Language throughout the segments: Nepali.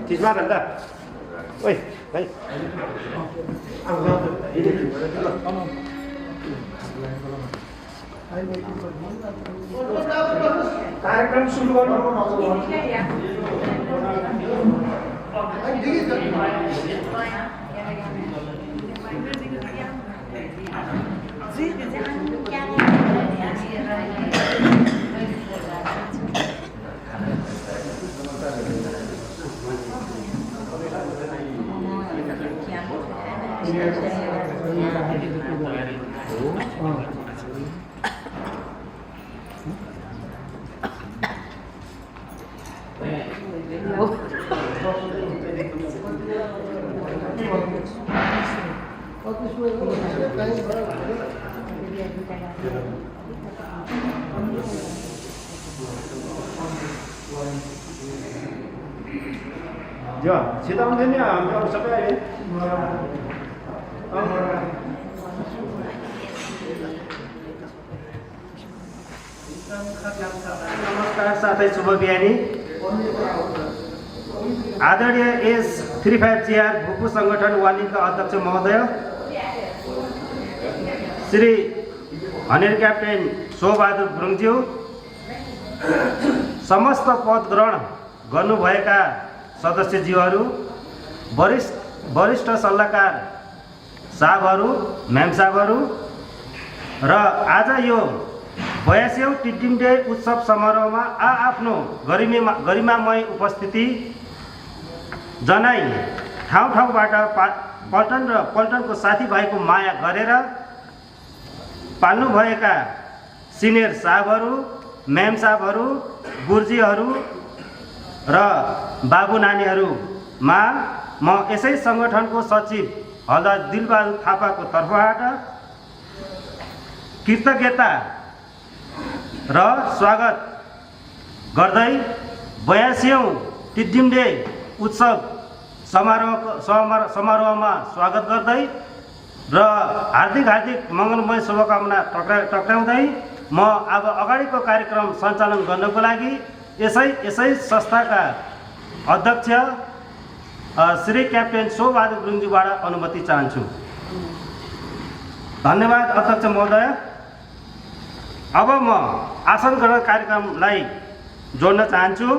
Tisma ganda. Oi, hai. कार्यक्रम सुरु गर्नु Jo, kita mungkin ya, nggak usah kayak ini. नमस्कार साथै शुभ बिहानी। आदरणीय एस 35GR भूपू संगठन वालिका अध्यक्ष महोदय श्री हनेर क्याप्टेन शोबहादुर गुरुङज्यू, समस्त पद ग्रहण गर्नुभएका सदस्यज्यूहरू, वरिष्ठ सल्लाहकार साहबहरू, म्याम साहबहरू र आज यो 82औं टिटिम डे उत्सव समारोहमा आफ्नो गरिमामय उपस्थिति जनाई ठाउँ ठाउँबाट पल्टन र पल्टनको साथीभाइको माया गरेर पाल्नुभएका सिनियर साहबहरू, म्याम साहबहरू, गुरुजीहरू र बाबु नानीहरूमा म यसै संगठनको सचिव हलदार दिलबहादुर थापाको तर्फबाट कृतज्ञता र स्वागत गर्दै 82औं टिटिम डे उत्सव समारोहमा स्वागत गर्दै र हार्दिक मङ्गलमय शुभकामना टक्राउँदै म अब अगाडिको कार्यक्रम सञ्चालन गर्नको लागि यसै संस्थाका अध्यक्ष श्री क्याप्टेन शोबहादुर गुरुङज्यूबाट अनुमति चाहन्छु। धन्यवाद अध्यक्ष महोदय। अब म आसन ग्रहण कार्यक्रमलाई जोड्न चाहन्छु।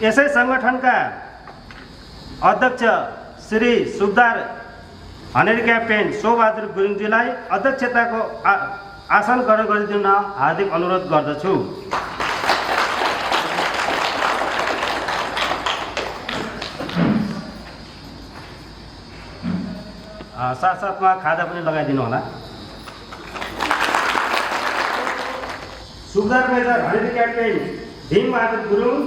यसै संगठनका अध्यक्ष श्री सुबदार हनेर क्याप्टेन शोबहादुर गुरुङज्यूलाई अध्यक्षताको आसन ग्रहण गरिदिन हार्दिक अनुरोध गर्दछु। साथसाथमा खाजा पनि लगाइदिनु होला। सुबदार मेजर हनेर क्याप्टेन भीमबहादुर गुरुङ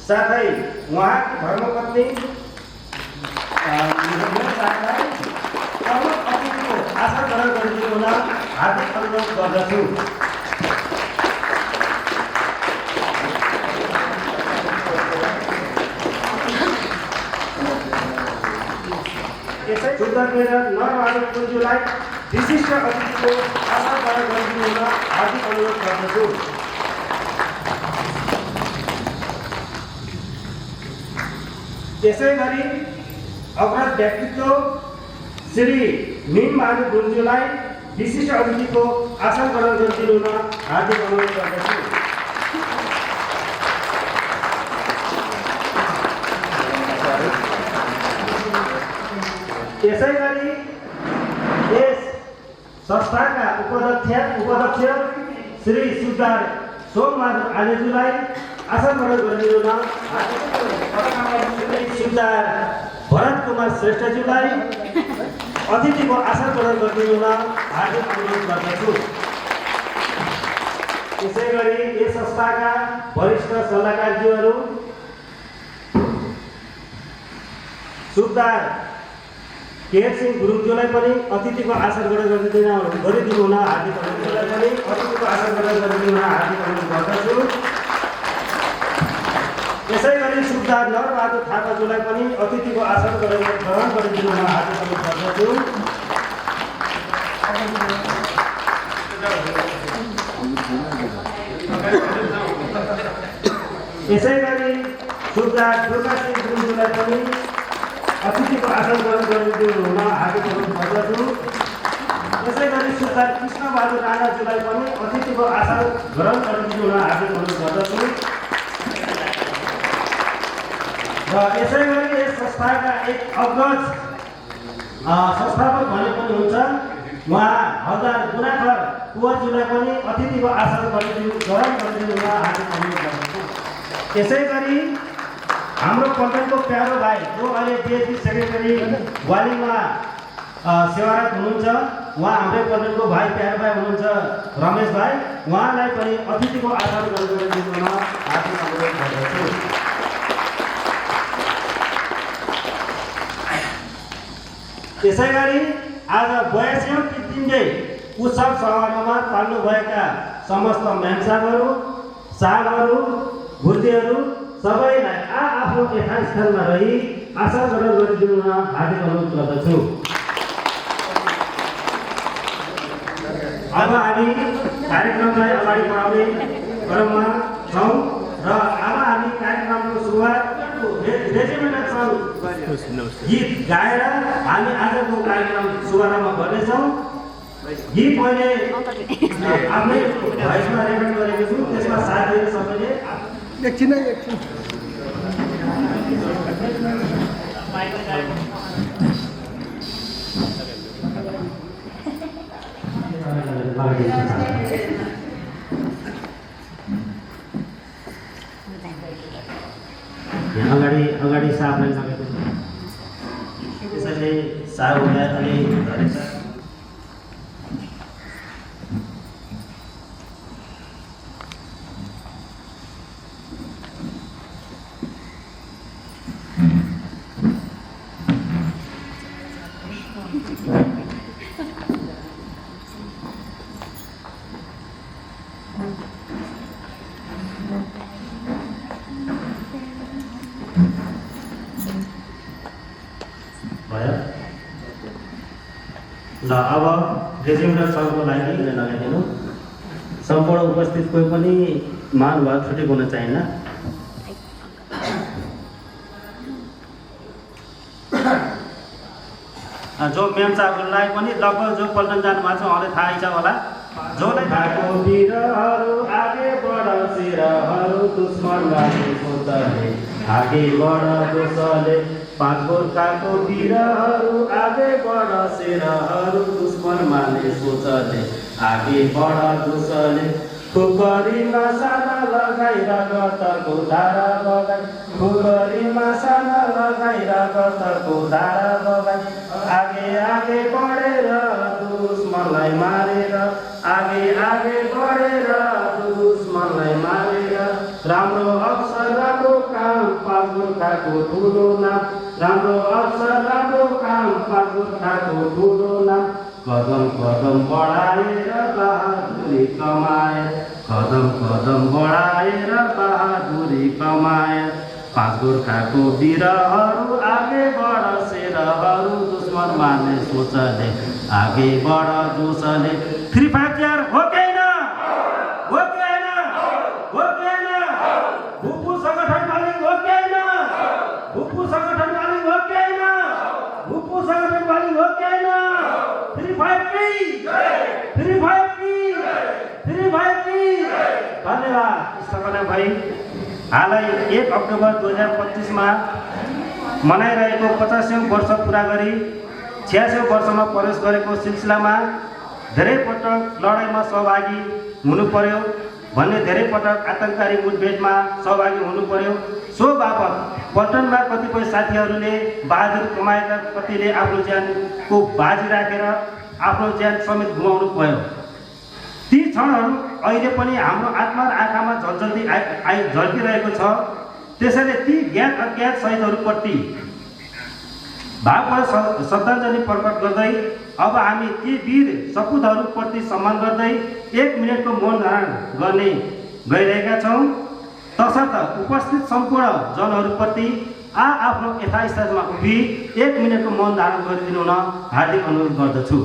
साथै उहाँकी धर्मपत्नी अतिथिको आसन ग्रहण गरिदिनु हुन हार्दिक अनुरोध गर्दछु। शुद्धमेर नरबहादुर पुन्जुलाई विशिष्ट अतिथिको आसन ग्रहण गरिदिनु हुन हार्दिक अनुरोध गर्दछु। त्यसै गरी अग्रज व्यक्तित्व श्री मीनबहादुर गुरुङज्यूलाई विशिष्ट अतिथिको आसन ग्रहण गरिदिनु हुन हार्दिक अनुरोध गर्दछु। त्यसै गरी यस संस्थाका उपाध्यक्ष श्री सुधार सोमबहादुर आलेज्यूलाई आसन ग्रहण गरिदिनु हुन श्री सुधार भरत कुमार श्रेष्ठज्यूलाई अतिथिको आसन ग्रहण गरिदिनु हुन हार्दिक अनुरोध गर्दछु। त्यसै गरी यस संस्थाका वरिष्ठ सल्लाहकारज्यूहरू सुधार केयर सिंह गुरुङज्यूलाई पनि अतिथिको आसन ग्रहण गरिदिनु हुन हार्दिक अनुरोध गर्दछु। त्यसै गरी सुधार नरबहादुर थापाज्यूलाई पनि अतिथिको आसन ग्रहण गरिदिनु हुन हार्दिक अनुरोध गर्दछु। त्यसै गरी सुधार दुर्गा सिंह गुरुङज्यूलाई पनि अतिथिको आसन ग्रहण गरिदिनु हुन हार्दिक अनुरोध गर्दछु। त्यसै गरी सुधार कृष्णबहादुर राणाज्यूलाई पनि अतिथिको आसन ग्रहण गरिदिनु हुन हार्दिक अनुरोध गर्दछु। र यसै गरी यस संस्थाका एक अग्रज संस्थापक भने पनि हुन्छ उहाँ हवल्दार गुनाखर कुँवरज्यूलाई पनि अतिथिको आसन ग्रहण गरिदिनु हुन हार्दिक अनुरोध गर्दछु। त्यसै गरी हाम्रो पल्टनको प्यारो भाइ जो अहिले डिएसपी सेक्रेटरी वालिङमा सेवारत हुनुहुन्छ, उहाँ हाम्रै पल्टनको भाइ प्यारो भाइ हुनुहुन्छ रमेश भाइ, उहाँलाई पनि अतिथिको आसन ग्रहण गरिदिनु हुन हार्दिक अनुरोध गर्दछु। त्यसै गरी आज 82औं कृत्रिमजय उत्सव समारोहमा पाल्नुभएका समस्त मेमसाहबहरू, साहबहरू, गुरुदेवहरू सबैलाई आफ्नो यथास्थानमा रही आसन ग्रहण गरिदिनु हुन हार्दिक अनुरोध गर्दछु। अब हामी कार्यक्रमलाई अगाडि बढाउने क्रममा छौँ र अब हामी कार्यक्रमको सुरुवात रेजिमेन्टल सङ्ग गीत गाएर हामी आजको कार्यक्रम शुभारम्भ गर्नेछौँ। गीत मैले आफ्नै भोइसमा रेकर्ड गरेको छु, त्यसमा साथ दिएर सबैले एकछिन अगाडि साहबलाई लगेको छु, त्यसैले साहबलाई अलि धरेछ। ल अब रेजिमेन्टल सङ्घको लागि लगाइदिनु। सम्पूर्ण उपस्थित कोही पनि महानुभाव छुटेको हुन चाहिन्न। जो मेम साहबलाई पनि लगभग जो पल्टन जानुभएको छ उहाँलाई थाहै छ होला। जोलाई भएको वीरहरू आगे बढ शिरहरू दुश्मनमाथि सोच्ने आगे बढ दोषले पाँच गोर्खाको वीरहरू आगे बढ शिरहरू दुश्मनमाथि सोच्ने आगे बढ दोषले खुकरीमा साना लगाएर गतको धारा बगाई खुकरीमा साना लगाएर गतको धारा बगाई आगे आगे बढेर दुश्मनलाई मारेर आगे आगे बढेर दुश्मनलाई मारेर राम्रो अवसर राम्रो काम पाँच गोर्खाको ठुलो नाम राम्रो अवसर राम्रो काम पाँच गोर्खाको ठुलो नाम कदम कदम बढाएर बहादुरी कमाए कदम कदम बढाएर बहादुरी कमाए पाँच गोर्खाको वीरहरू आगे बढ शेरहरू दुश्मन मार्ने सोचले आगे बढ जोसले 3-5 हो कि होइन? हो कि होइन? हो कि होइन? भुपु सङ्गठन मालिक हो कि होइन? भुपु सङ्गठन मालिक हो कि होइन? भुपु सङ्गठन मालिक हो कि होइन? 3-5 धन्यवाद सकल भाइ। हालै 1 अक्टोबर 2025 मनाइरहेको 50औं वर्ष पुरा गरी 86औं वर्षमा प्रवेश गरेको सिलसिलामा धेरै पटक लडाइँमा सहभागी हुनु पर्यो भन्ने, धेरै पटक आतङ्ककारी मुठभेडमा सहभागी हुनु पर्यो। सो बापत पल्टनमा कतिपय साथीहरूले बहादुर कमाएका कतिले आफ्नो ज्यानको बाजी राखेर आफ्नो ज्यान समेत गुमाउनु पर्यो। ती क्षणहरू अहिले पनि हाम्रो आत्मा र आँखामा झल्झल्दी झल्किरहेको छ। त्यसैले ती ज्ञात अज्ञात शहीदहरूप्रति भावपूर्ण श्रद्धाञ्जली प्रकट गर्दै अब हामी ती वीर सपुतहरूप्रति सम्मान गर्दै 1 मिनटको मौन धारण गर्ने गइरहेका छौँ। तसर्थ उपस्थित सम्पूर्ण जनहरूप्रति आफ्नो यथास्थानमा उभि 1 मिनटको मौन धारण गरिदिनु हुन हार्दिक अनुरोध गर्दछु।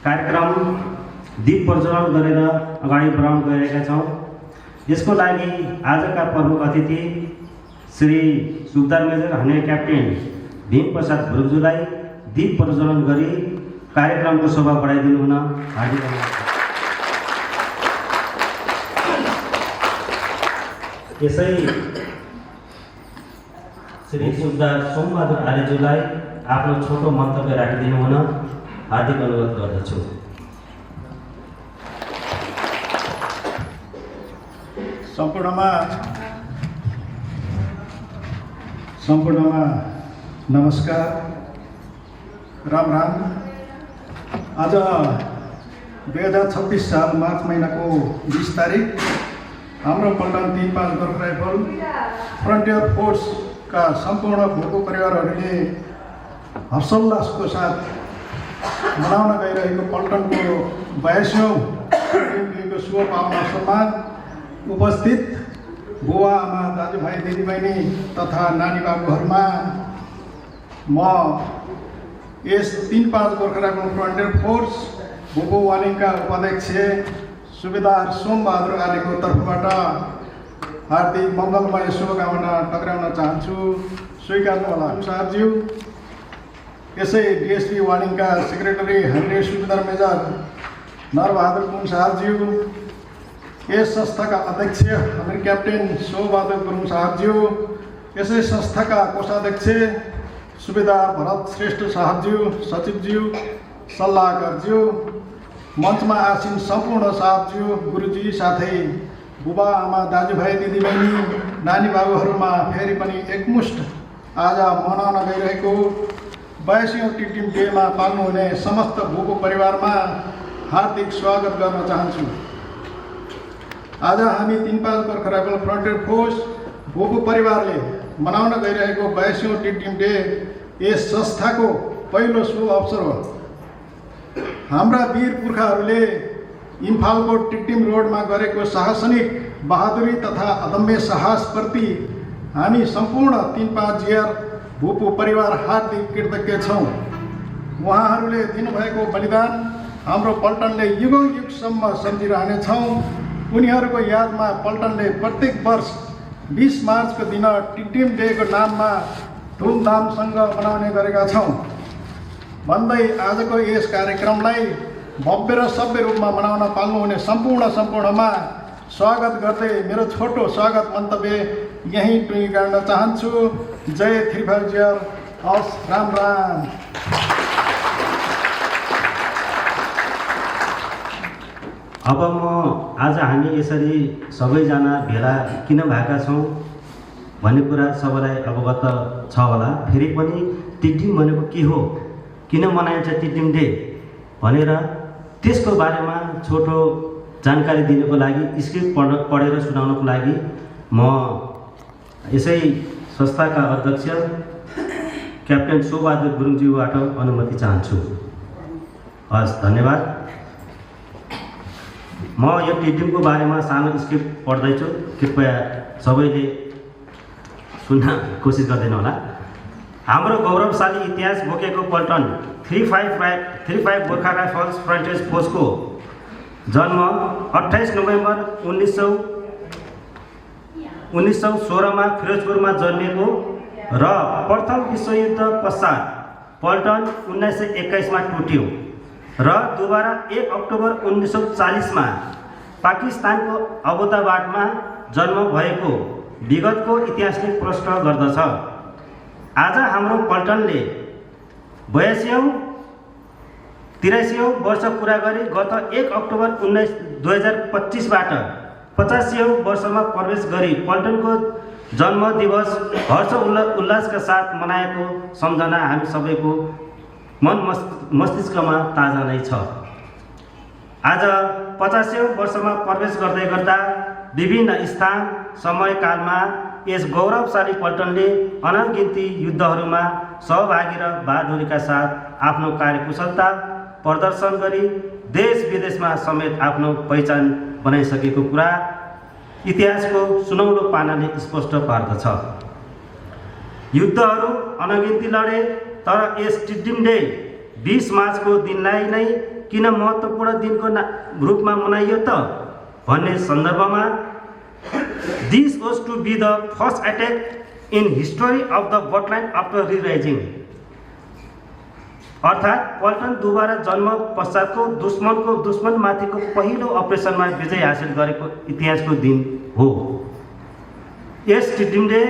कार्यक्रम दीप प्रज्वलन गरेर अगाडि बढाउन गइरहेका छौँ। यसको लागि आजका प्रमुख अतिथि श्री सुबेदार मेजर हने क्याप्टेन भीम प्रसाद भुरुजुलाई दीप प्रज्वलन गरी कार्यक्रमको शोभा बढाइदिनु हुन हार्दिक अनुरोध। यसै श्री सुबेदार सोमबहादुर आर्यज्यूलाई आफ्नो छोटो मन्तव्य राखिदिनु हुन हार्दिक अनुरोध गर्दछु। सम्पूर्णमा नमस्कार, राम राम। आज 2026 साल मार्च महिनाको 20 तारिक हाम्रो पल्टन 3-5 गोर्खा राइफल फ्रन्टियर फोर्सका सम्पूर्ण भूको परिवारहरूले हर्षोल्लासको साथ मनाउन गइरहेको पल्टनको 82औं शुभ पावन अवसरमा उपस्थित बुवा आमा दाजुभाइ दिदीबहिनी तथा नानी बाबुहरूमा म यस 3-5 गोर्खा राइफल फ्रन्टियर फोर्स भूको वालिङका उपाध्यक्ष सुबेदार सोमबहादुर आर्यको तर्फबाट हार्दिक मङ्गलमय शुभकामना टक्राउन चाहन्छु। स्वीकार्नु होला साहबज्यू। यसै डिएसपी वालिङका सेक्रेटरी हन्ड्रे सुबेदार मेजर नरबहादुर गुरुङ साहबज्यू, यस संस्थाका अध्यक्ष हाम्रो क्याप्टेन शोबहादुर गुरुङ साहबज्यू, यसै संस्थाका कोषाध्यक्ष सुबेदार भरत श्रेष्ठ साहबज्यू, सचिवज्यू, सल्लाहकारज्यू, मञ्चमा आसीन सम्पूर्ण साहबज्यू, गुरुजी साथै बुबा आमा दाजुभाइ दिदीबहिनी नानी बाबुहरूमा फेरि पनि एकमुष्ट आज मनाउन गइरहेको 82औं टिटिम डेमा पाल्नुहुने समस्त भूको परिवारमा हार्दिक स्वागत गर्न चाहन्छु। आज हामी 3-5 गोर्खा राइफल फ्रन्टियर फोर्स भूको परिवारले मनाउन गइरहेको 82औं टिटिम डे यस संस्थाको पहिलो शुभ अवसर हो। हाम्रा वीर पुर्खाहरूले इम्फालको टिटिम रोडमा गरेको साहसनिक बहादुरी तथा अदम्य साहसप्रति हामी सम्पूर्ण 3-5 जिआर भूपू परिवार हार्दिक कृतज्ञ छौँ। उहाँहरूले दिनुभएको बलिदान हाम्रो पल्टनले युगौँ युगसम्म सम्झिरहनेछौँ। उनीहरूको यादमा पल्टनले प्रत्येक वर्ष 20 मार्चको दिन टिटिम डेको नाममा धुमधामसँग मनाउने गरेका छौँ भन्दै आजको यस कार्यक्रमलाई भव्य र सभ्य रूपमा मनाउन पाल्नुहुने सम्पूर्णमा स्वागत गर्दै मेरो छोटो स्वागत मन्तव्य यहीँ टुङ्गी गर्न चाहन्छु। जय 3-5 जिआर। हस्, राम राम। अब म आज हामी यसरी सबैजना भेला किन भएका छौँ भन्ने कुरा सबैलाई अवगत छ होला। फेरि पनि टिटिम भनेको के हो, किन मनाइन्छ टिटिम डे भनेर त्यसको बारेमा छोटो जानकारी दिनको लागि स्क्रिप्ट पढेर सुनाउनको लागि म यसै संस्थाका अध्यक्ष क्याप्टेन शोबहादुर गुरुङज्यूबाट अनुमति चाहन्छु। हस्, धन्यवाद। म यो टिडिमको बारेमा सानो स्क्रिप्ट पढ्दैछु, कृपया सबैले सुन्न कोसिस गर्दैन होला। हाम्रो गौरवशाली इतिहास बोकेको पल्टन 35 गोर्खा राइफल्स फ्रन्टेज फोर्सको जन्म 28 नोभेम्बर 1916 मा फिरोजपुरमा जन्मेको र प्रथम विश्वयुद्ध पश्चात पल्टन 1921 मा टुट्यो र दुबारा 1 अक्टोबर 1940 मा पाकिस्तानको अबोताबादमा जन्म भएको विगतको इतिहासले प्रश्न गर्दछ। आज हाम्रो पल्टनले 83औं वर्ष पुरा गरी गत 1 अक्टोबर 2025 बाट 50औं वर्षमा प्रवेश गरी पल्टनको जन्म दिवस हर्ष उल्लासका साथ मनाएको सम्झना हामी सबैको मन मस्तिष्कमा ताजा नै छ। आज 50औं वर्षमा प्रवेश गर्दै गर्दा विभिन्न स्थान समयकालमा यस गौरवशाली पल्टनले अनगिन्ती युद्धहरूमा सहभागी र बहादुरीका साथ आफ्नो कार्यकुशलता प्रदर्शन गरी देश विदेशमा समेत आफ्नो पहिचान बनाइसकेको कुरा इतिहासको सुनौलो पानाले स्पष्ट पार्दछ। युद्धहरू अनगिन्ती लडे, तर यस टिडिम डे 20 मार्चको दिनलाई नै किन महत्त्वपूर्ण दिनको रूपमा मनाइयो त भन्ने सन्दर्भमा This was to be the first attack in history of the Botland after re-rising. अर्थात् पल्टन दुबारा जन्म पश्चातको दुश्मनमाथिको पहिलो अपरेसनमा विजय हासिल गरेको इतिहासको दिन हो। यस टिडिम डे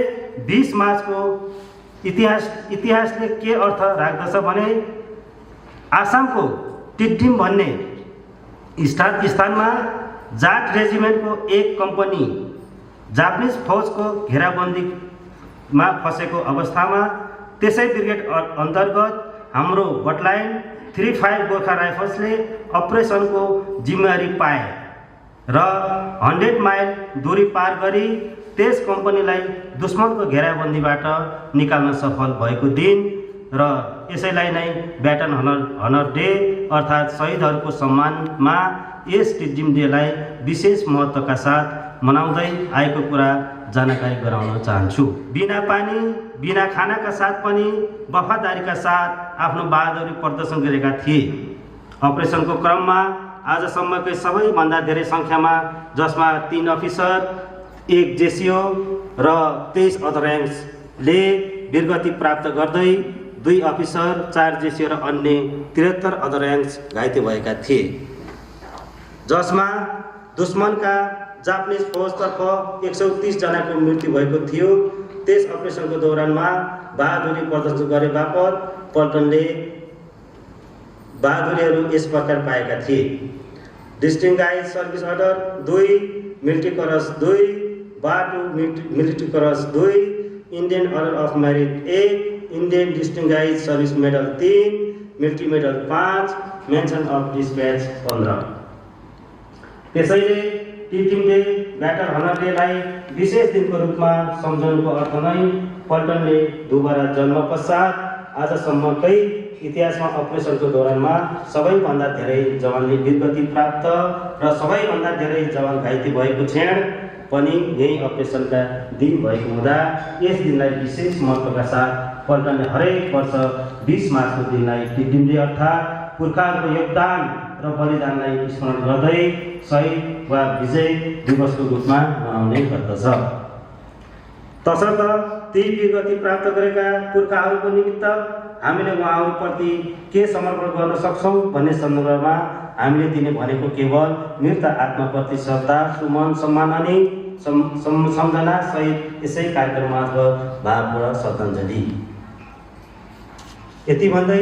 20 मार्चको इतिहासले के अर्थ राख्दछ भने आसामको टिडिम भन्ने स्थानमा जाट रेजिमेन्टको एक कम्पनी जापानिज फौजको घेराबन्दीमा फसेको अवस्थामा त्यसै ब्रिगेड अन्तर्गत हाम्रो बटलाइन 35 गोर्खा राइफल्सले अपरेसनको जिम्मेवारी पाए र 100 माइल दूरी पार गरी त्यस कम्पनीलाई दुश्मनको घेराबन्दीबाट निकाल्न सफल भएको दिन र यसैलाई नै ब्याटन हनर डे अर्थात् शहीदहरूको सम्मानमा यस टिडिम डेलाई विशेष महत्त्वका साथ मनाउँदै आएको कुरा जानकारी गराउन चाहन्छु। बिना पानी बिना खानाका साथ पनि वफादारीका साथ आफ्नो बहादुरी प्रदर्शन गरेका थिए। अपरेसनको क्रममा आजसम्मकै सबैभन्दा धेरै सङ्ख्यामा, जसमा 3 अफिसर, 1 जेसिओ र 23 अदर र्याङ्क्सले वीरगति प्राप्त गर्दै 2 अफिसर, 4 जेसिओ र अन्य 73 अदर र्याङ्क्स घाइते भएका थिए, जसमा दुश्मनका जापानिज फौजतर्फ 130 जनाको मृत्यु भएको थियो। त्यस अपरेसनको दौरानमा बहादुरी प्रदर्शन गरे बापत पल्टनले बहादुरीहरू यस प्रकार पाएका थिए: distinguished service order 2, military cross 2, bar to military cross 2, Indian order of merit 1, Indian distinguished service medal 3, military medal 5, mention of despatch 15। त्यसैले टिडिम डे ब्याटल हनर डेलाई विशेष दिनको रूपमा सम्झनुको अर्थ नै पल्टनले दुबारा जन्म पश्चात आजसम्मकै इतिहासमा अपरेसनको दौरानमा सबैभन्दा धेरै जवानले वीरगति प्राप्त र सबैभन्दा धेरै जवान घाइते भएको क्षण पनि यही अपरेसनका दिन भएको हुँदा यस दिनलाई विशेष महत्त्वका साथ पल्टनले हरेक वर्ष 20 मार्चको दिनलाई टिडिम डे अर्थात् पुर्खाहरूको योगदान र बलिदानलाई स्मरण गर्दै शहीद वा विजय दिवसको रूपमा मनाउने गर्दछ। तसर्थ ती वीरगति प्राप्त गरेका पुर्खाहरूको निमित्त हामीले उहाँहरूप्रति के समर्पण गर्न सक्छौँ भन्ने सन्दर्भमा हामीले दिने भनेको केवल मृत आत्माप्रति श्रद्धा, सुमन, सम्मान अनि सम्झना सहित यसै कार्यक्रम मार्फत भावपूर्ण श्रद्धाञ्जली। यति भन्दै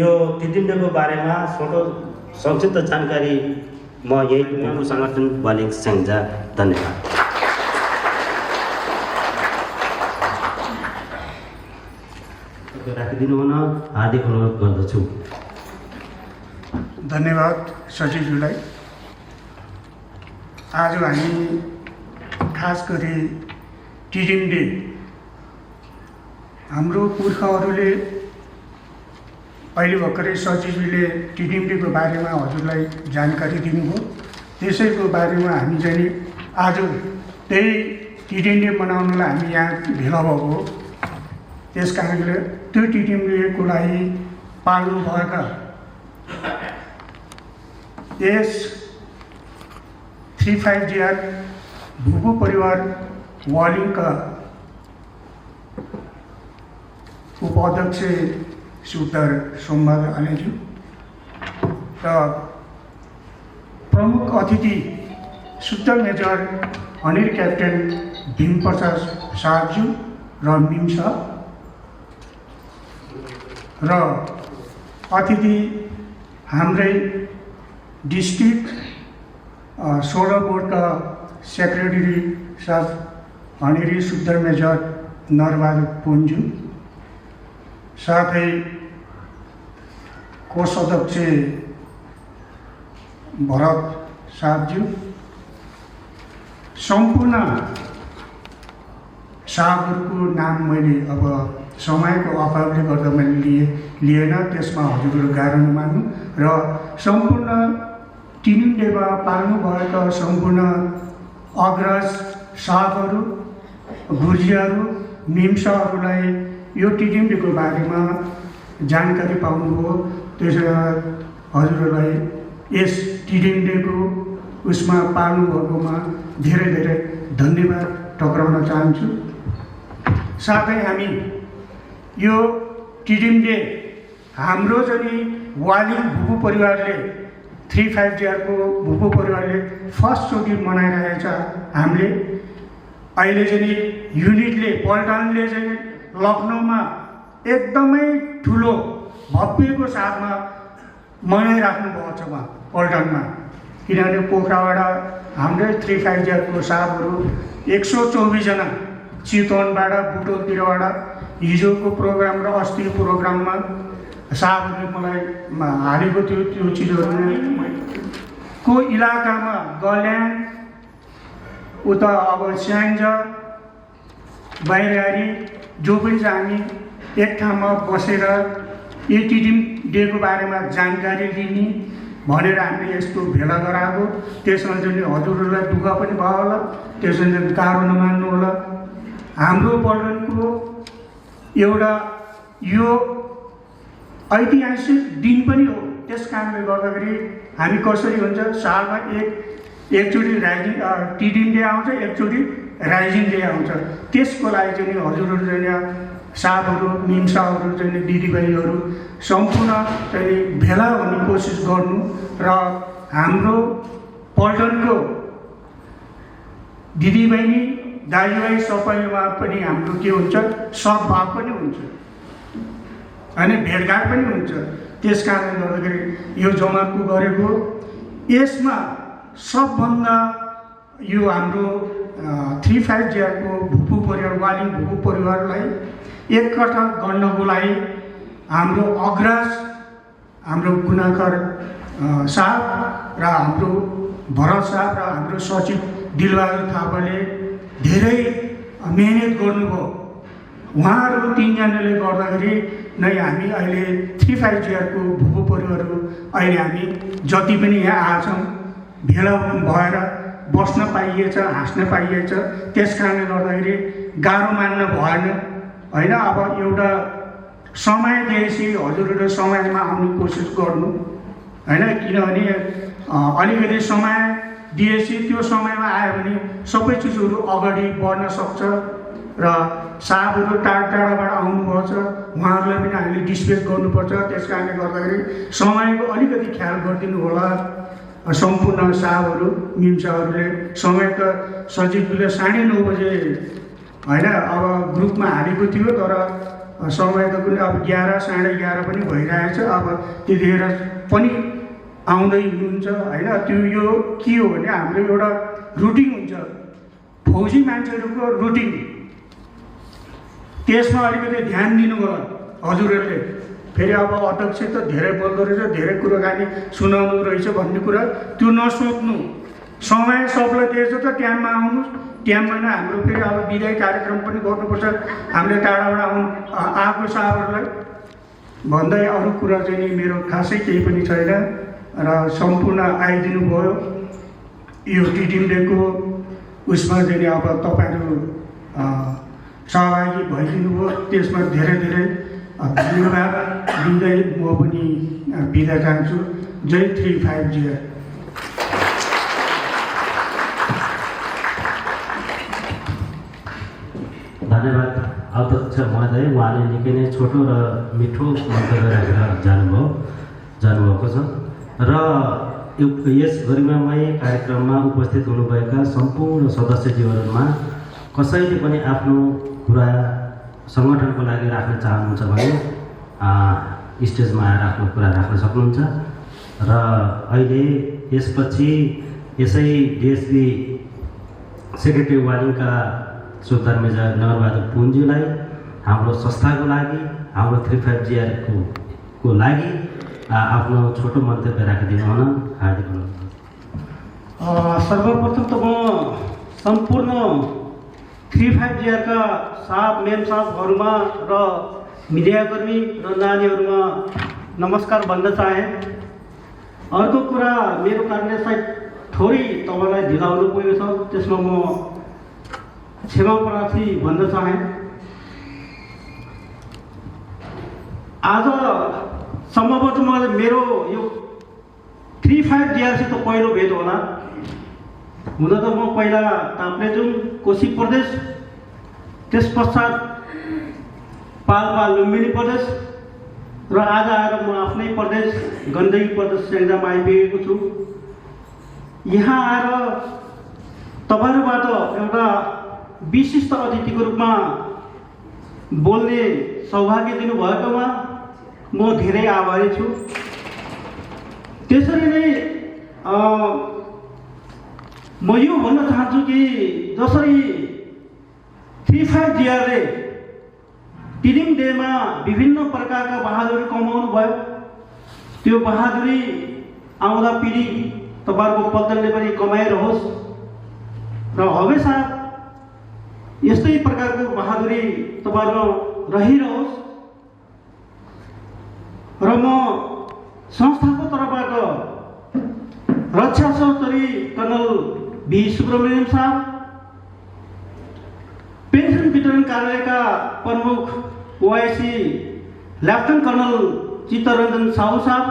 यो टिडिम डेको बारेमा छोटो संक्षिप्त जानकारी म यही टिडिमको सङ्गठन बालिङ स्याङ्जा। धन्यवाद। राखिदिनु हुन हार्दिक अनुरोध गर्दछु। धन्यवाद सचिवज्यूलाई। आज हामी खास गरी टिडिम डे हाम्रो पुर्खाहरूले अहिले भर्खरै सचिवले टिडिम डेको बारेमा हजुरलाई जानकारी दिनुभयो। त्यसैको बारेमा हामी चाहिँ आज त्यही टिडिम डे मनाउनलाई हामी यहाँ भेला भएको हो। त्यस कारणले त्यो टिडिम डेको लागि पाल्नुभएका यस 35GR भुपु परिवार वालिङका उपाध्यक्ष सुत्तर सोमबार आलेज्यू र प्रमुख अतिथि सुत्तर मेजर अनिल क्याप्टेन भीमप्रसाद साहबज्यू र मिम्स र अतिथि हाम्रै डिस्ट्रिक्ट 16 बोर्डका सेक्रेटरी साहब अनिरी सुत्तर मेजर नरबहादुर पुन्जू, साथै कोषाध्यक्ष भरत साहबज्यू, सम्पूर्ण साहबहरूको नाम मैले अब समयको अभावले गर्दा मैले लिएन, त्यसमा हजुरहरू गाह्रो नमान्नु र सम्पूर्ण टिडिम डेमा पाल्नुभएका सम्पूर्ण अग्रज साहबहरू, गुर्जियाहरू, मिम्सहरूलाई यो टिडिम डेको बारेमा जानकारी पाउनुभयो। त्यसैले हजुरहरूलाई यस टिडिम डेको उसमा पाल्नुभएकोमा धेरै धेरै धन्यवाद टक्राउन चाहन्छु। साथै हामी यो टिडिम डे हाम्रो चाहिँ वालिङ भुपु परिवारले 35GR को भुपु परिवारले फर्स्टचोटि मनाइरहेछ। हामीले अहिले चाहिँ युनिटले पल्टनले चाहिँ लखनऊमा एकदमै ठुलो भव्यको साथमा मनाइराख्नु भएको छ उहाँ पल्टनमा, किनभने पोखराबाट हाम्रै 35GR को साहबहरू 124 जना चितवनबाट बुटोलतिरबाट हिजोको प्रोग्राम र अस्तिको प्रोग्राममा साहबहरूले मलाई हालेको त्यो चिजहरू को इलाकामा गल्याङ उता अब स्याङ्ज बाहिरी जो पनि छ हामी एक ठाउँमा बसेर यो टिडिम डेको बारेमा जानकारी लिने भनेर हामीले यस्तो भेला गराएको। त्यसमा चाहिँ हजुरहरूलाई दुःख पनि भयो होला, त्यसमा चाहिँ गाह्रो नमान्नु होला। हाम्रो पल्टनको एउटा यो ऐतिहासिक दिन पनि हो। त्यस कारणले गर्दाखेरि हामी कसरी हुन्छ, सालमा एकचोटि राइजिङ टिडिम डे आउँछ, एकचोटि राइजिङ डे आउँछ। त्यसको लागि चाहिँ हजुरहरू चाहिँ साहबहरू, मिम्साहरू चाहिँ दिदीबहिनीहरू सम्पूर्ण चाहिँ भेला हुने कोसिस गर्नु र हाम्रो पल्टनको दिदीबहिनी दाजुभाइ सबैमा पनि हाम्रो के हुन्छ, सद्भाव पनि हुन्छ अनि भेटघाट पनि हुन्छ। त्यस कारणले गर्दाखेरि यो जमातको गरेको यसमा सबभन्दा यो हाम्रो 35GR को भुपु परिवार वालिङ भुपु परिवारलाई एकट्ठा गर्नको लागि हाम्रो अग्रज हाम्रो गुनाकर साहब र हाम्रो भरत साहब र हाम्रो सचिव दिलबहादुर थापाले धेरै मेहनत गर्नुभयो। उहाँहरू तीनजनाले गर्दाखेरि नै हामी अहिले 35GR को भुपु परिवारहरू अहिले हामी जति पनि यहाँ आछौँ भेला भएर बस्न पाइएछ, हाँस्न पाइएछ। त्यस कारणले गर्दाखेरि गाह्रो मान्न भएन होइन। अब एउटा समय दिएपछि हजुरहरू समयमा आउने कोसिस गर्नु होइन, किनभने अलिकति समय दिएपछि त्यो समयमा आयो भने सबै चिजहरू अगाडि बढ्न सक्छ र साहबहरू टाढा टाढाबाट आउनुभएको छ, उहाँहरूलाई पनि हामीले डिस्पेच गर्नुपर्छ। त्यस कारणले गर्दाखेरि समयको अलिकति ख्याल गरिदिनु होला सम्पूर्ण साहबहरू, मिम्साहरूले। समय त सचिवले 9:30 बजे होइन अब ग्रुपमा हालेको थियो, तर समय त पनि अब 11 साढे 11 पनि भइरहेछ। अब त्यतिखेर पनि आउँदै हुनुहुन्छ होइन। त्यो यो के हो भने हाम्रो एउटा रुटिन हुन्छ, फौजी मान्छेहरूको रुटिन, त्यसमा अलिकति ध्यान दिनु होला हजुरहरूले। फेरि अब अध्यक्ष त धेरै बोल्दो रहेछ, धेरै कुराकानी सुनाउनु रहेछ भन्ने कुरा त्यो नसोच्नु समय सबलाई दिएछ त टाइममा आउनुहोस्। टाइममा नै हाम्रो फेरि अब विदाय कार्यक्रम पनि गर्नुपर्छ। हामीले टाढाबाट आएको साहबहरूलाई भन्दै अरू कुरा चाहिँ नि मेरो खासै केही पनि छैन र सम्पूर्ण आइदिनु भयो। यो टिटिम डेको उसमा चाहिँ अब तपाईँहरू सहभागी भइदिनु भयो, त्यसमा धेरै धेरै धन्यवाद दिँदै म पनि बिदा चाहन्छु। जय 350। धन्यवाद अध्यक्ष महोदय। उहाँले निकै नै छोटो र मिठो मन्तव्य राखेर जानुभएको छ र यस गरिमामय कार्यक्रममा उपस्थित हुनुभएका सम्पूर्ण सदस्यज्यूहरूमा कसैले पनि आफ्नो कुरा सङ्गठनको लागि राख्न चाहनुहुन्छ भने स्टेजमा आएर आफ्नो कुरा राख्न सक्नुहुन्छ। र अहिले यसपछि यसै डिएसपी सेक्रेटरी वालिङका सुल्तान मेजर नगरबहादुर पुन्जीलाई हाम्रो संस्थाको लागि, हाम्रो 35GR को लागि आफ्नो छोटो मन्तव्य राखिदिनु हुन हार्दिक अनुरोध। सर्वप्रथम त म सम्पूर्ण 35GR का साहब मेम साहबहरूमा र मिडियाकर्मी र नानीहरूमा नमस्कार भन्न चाहे। अर्को कुरा, मेरो कारणले सायद थोरै तपाईँलाई ढिला हुनु पुगेको छ, त्यसमा म क्षमा प्रार्थी भन्न चाहे। आज सम्भवतः मेरो यो 35GRसित पहिलो भेट होला। हुन त म पहिला ताप्लेजुङ कोशी प्रदेश, त्यस पश्चात पाल्पा लुम्बिनी प्रदेश र आज आएर म आफ्नै प्रदेश गण्डकी प्रदेश स्याङ्जामा आइपुगेको छु। यहाँ आएर तपाईँहरूबाट एउटा विशिष्ट अतिथिको रूपमा बोल्ने सौभाग्य दिनुभएकोमा म धेरै आभारी छु। त्यसरी नै म यो भन्न चाहन्छु कि जसरी 35GRले टिडिङ डेमा विभिन्न प्रकारका बहादुरी कमाउनु भयो, त्यो बहादुरी आउँदा पिँढी तपाईँहरूको पत्तनले पनि कमाइरहोस् र हमेसा यस्तै प्रकारको बहादुरी तपाईँहरूमा रहिरहोस्। र म संस्थाको तर्फबाट रक्षा सहकारी कर्नल भी सुब्रमण्यम साहब, पेन्सन वितरण कार्यालयका प्रमुख ओआइसी लेफ्टिनेन्ट कर्नल चित्तरञ्जन साहु साहब,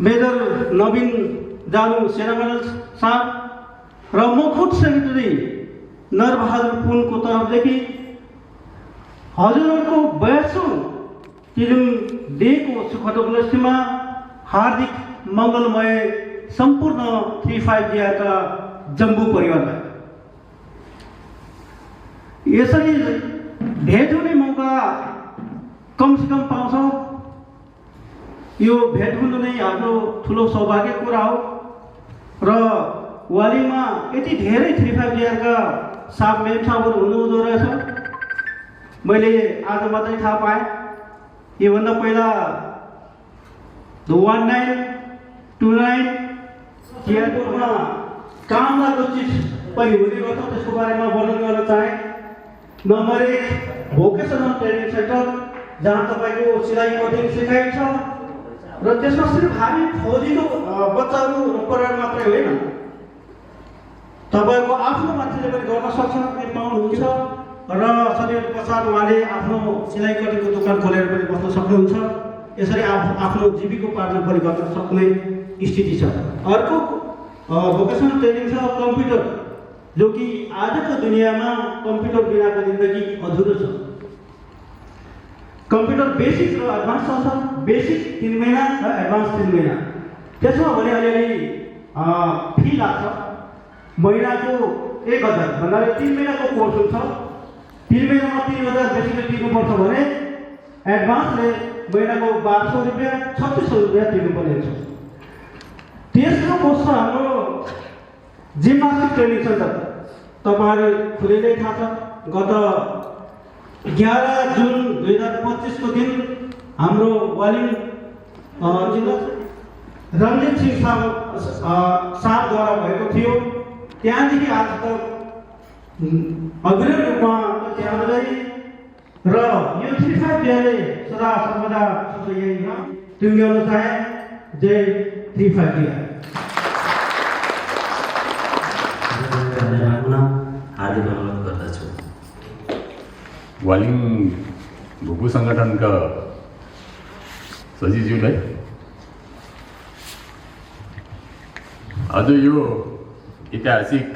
मेजर नवीन जानु सेनामल साहब र म खुद सेक्रेटरी नरबहादुर पुनको तर्फदेखि हजुरहरूको 82औं टिडिङ डेको सुखद उपलक्ष्यमा हार्दिक मङ्गलमय सम्पूर्ण 35GR का जम्बू परिवारलाई यसरी भेट हुने मौका कमसेकम पाउँछ। यो भेट हुनु नै हाम्रो ठुलो सौभाग्यको कुरा हो र वालिङमा यति धेरै 35GR का साहब मेम साहबहरू हुनुहुँदो रहेछ, मैले आज मात्रै थाहा पाएँ। योभन्दा पहिला 1929 चियापुरमा काम लाग्दो चिज पनि हुने गर्छ, त्यसको बारेमा वर्णन गर्न चाहे। नम्बर 1 भोकेसनल ट्रेनिङ सेन्टर, जहाँ तपाईँको सिलाइ कटिङ सिकाइन्छ र त्यसमा सिर्फ हामी फौजीको बच्चाहरू र परिवार मात्रै होइन, तपाईँको आफ्नो मान्छेले पनि गर्न सक्छ, पाउनुहुन्छ र सधैँ पश्चात उहाँले आफ्नो सिलाइ कटिङको दोकान खोलेर पनि बस्न सक्नुहुन्छ। यसरी आफ्नो जीविकोपार्जन पनि गर्न सक्ने स्थिति छ। अर्को भोकेसनल ट्रेनिङ छ कम्प्युटर, जो कि आजको दुनियाँमा कम्प्युटर बिनाको जिन्दगी अधुरो छ। कम्प्युटर बेसिक र एडभान्स छ, बेसिक 3 महिना र एडभान्स 3 महिना। त्यसमा भने अलिअलि फी लाग्छ, महिनाको 1000 भन्नाले 3 महिनाको कोर्स हुन्छ। 3 महिनामा 3000 बेसिकले तिर्नुपर्छ भने एडभान्सले महिनाको 1200 रुपियाँ 3600 रुपियाँ तिर्नुपर्ने हुन्छ। तेस्रो कोर्स छ हाम्रो जिम्नास्टिक ट्रेनिङ सेन्टर, तपाईँहरू खुलेरै थाहा छ। गत 11 जुन 2025 को दिन हाम्रो वालिङ जिल्ला रणजित सिंह साहबद्वारा भएको थियो। त्यहाँदेखि आज तक अग्रणी रूपमा त्याग्दै र यो 352 सदा सर्वदा यही टुङ्ग्याउन चाहे। जय 352। हार्दिक अनुरोध गर्दछु। वालिङ भुपु सङ्गठनका सचिवज्यूलाई आज यो ऐतिहासिक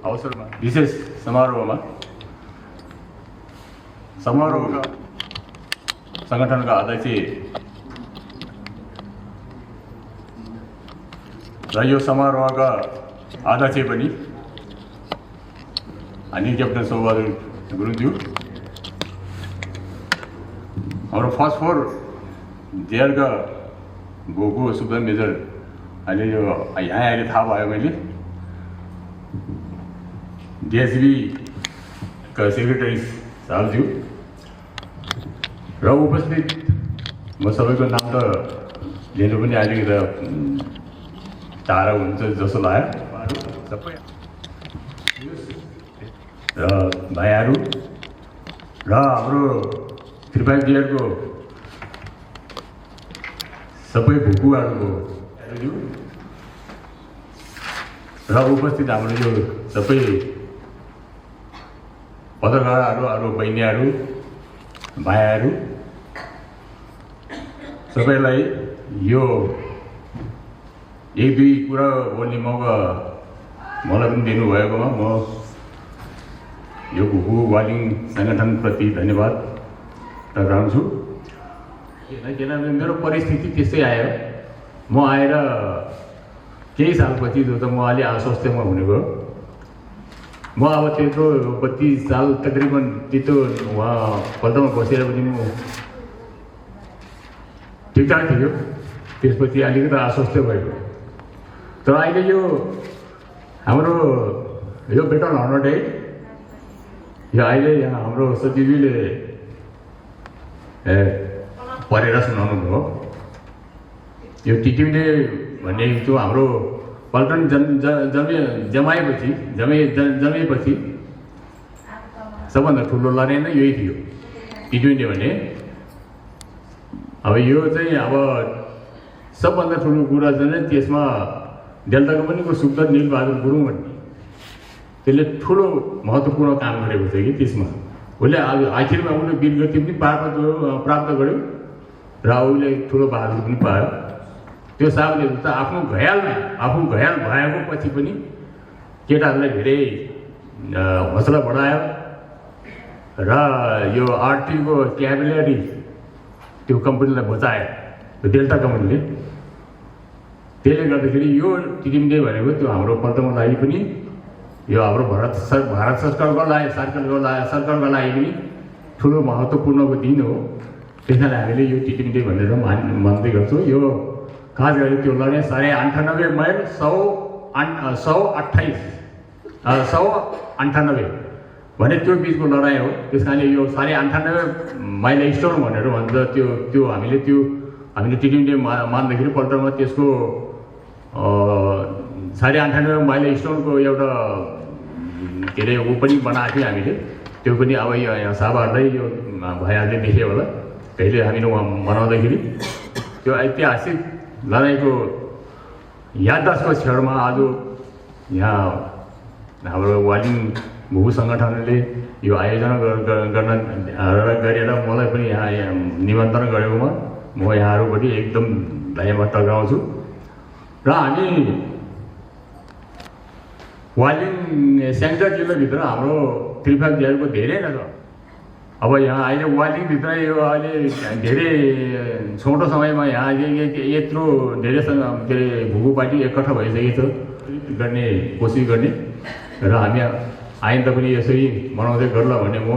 अवसरमा विशेष समारोहका सङ्गठनका अध्यक्ष र यो समारोहका अध्यक्ष पनि अनि क्याप्टन सौबहादुर गुरुङज्यू, हाम्रो फर्स्ट फोर जेएलका भोको सुब्रत मेजर अहिले यो यहाँ अहिले थाहा भयो मैले डिएसबीका सेक्रेटरी साहबज्यू र उपस्थित म सबैको नाम त लिनु पनि अलिकति टाढा हुन्छ जस्तो लाग्यो सबै र भाइहरू र हाम्रो 352 सबै भुकुहरूको र उपस्थित हाम्रो यो सबै पत्रकारहरू अरू बहिनीहरू भाइहरू सबैलाई यो एक दुई कुरा बोल्ने मौका मलाई पनि दिनुभएकोमा म यो भुकु वालिङ सङ्गठनप्रति धन्यवाद टक्राउँछु। किनभने मेरो परिस्थिति त्यस्तै आयो। म आएर केही सालपछि जो त म अलि अस्वस्थमा हुने भयो। म अब त्यत्रो 32 साल तकरिबन त्यत्रो उहाँ पदमा बसेर पनि म ठिकठाक थियो। त्यसपछि अलिकति अस्वस्थ भएको। तर अहिले यो हाम्रो यो बेटन 108 यो अहिले यहाँ हाम्रो सचिवले पढेर सुनाउनु भयो। यो टिटिउने भन्ने त्यो हाम्रो पल्टन जमेपछि सबभन्दा ठुलो लडाइँ नै यही थियो टिटिउने भन्ने। अब यो चाहिँ अब सबभन्दा ठुलो कुरा चाहिँ त्यसमा डेल्टाको पनि को सुब्रत नीलबहादुर गुरुङ भन्ने त्यसले ठुलो महत्त्वपूर्ण काम गरेको थियो कि त्यसमा उसले आखिरमा उसले वीरगति पनि प्राप्त गर्यो र उसले ठुलो बहादुर पनि पायो। त्यो साहबले त आफू घायल भएको पछि पनि केटाहरूलाई धेरै हौसला बढायो र यो आरटीको क्याभेलरी त्यो कम्पनीलाई बचायो डेल्टा कम्पनीले। त्यसले गर्दाखेरि यो टिटिमडे भनेको त्यो हाम्रो पल्टनको लागि पनि यो हाम्रो भारत सरकारको लागि पनि ठुलो महत्त्वपूर्णको दिन हो। त्यस कारण हामीले यो टिटिमडे भनेर मान्दै गर्छौँ। यो खास गरी त्यो लडाइँ 98.5 माइल 198 भने त्यो बिचको लडाइँ हो। त्यस कारणले यो 98.5 माइल स्टोन भनेर भन्छ। त्यो हामीले टिटिमडे मान्दाखेरि पल्टनमा त्यसको 98.5 माइल स्टोनको एउटा के अरे ऊ पनि बनाएको थियो हामीले। त्यो पनि अब यो साभाहरूलाई यो भइहाल्दै देख्यो होला कहिले हामीले उहाँ मनाउँदाखेरि। त्यो ऐतिहासिक लडाइँको याददास्तको क्षणमा आज यहाँ हाम्रो वालिङ भुकु सङ्गठनले यो आयोजना गरेर मलाई पनि यहाँ निमन्त्रण गरेकोमा म यहाँहरूपट्टि एकदम धन्यवाद टक्राउँछु। र हामी वालिङ स्याङ्जा जिल्लाभित्र हाम्रो 352 को धेरै नै छ। अब यहाँ अहिले वालिङभित्र यो अहिले धेरै छोटो समयमा यहाँ यत्रो धेरै के अरे भुकु पार्टी एकट्ठा भइसकेको छ गर्ने कोसिस गर्ने र हामी आइन्दा पनि यसरी मनाउँदै गर्ला भन्ने म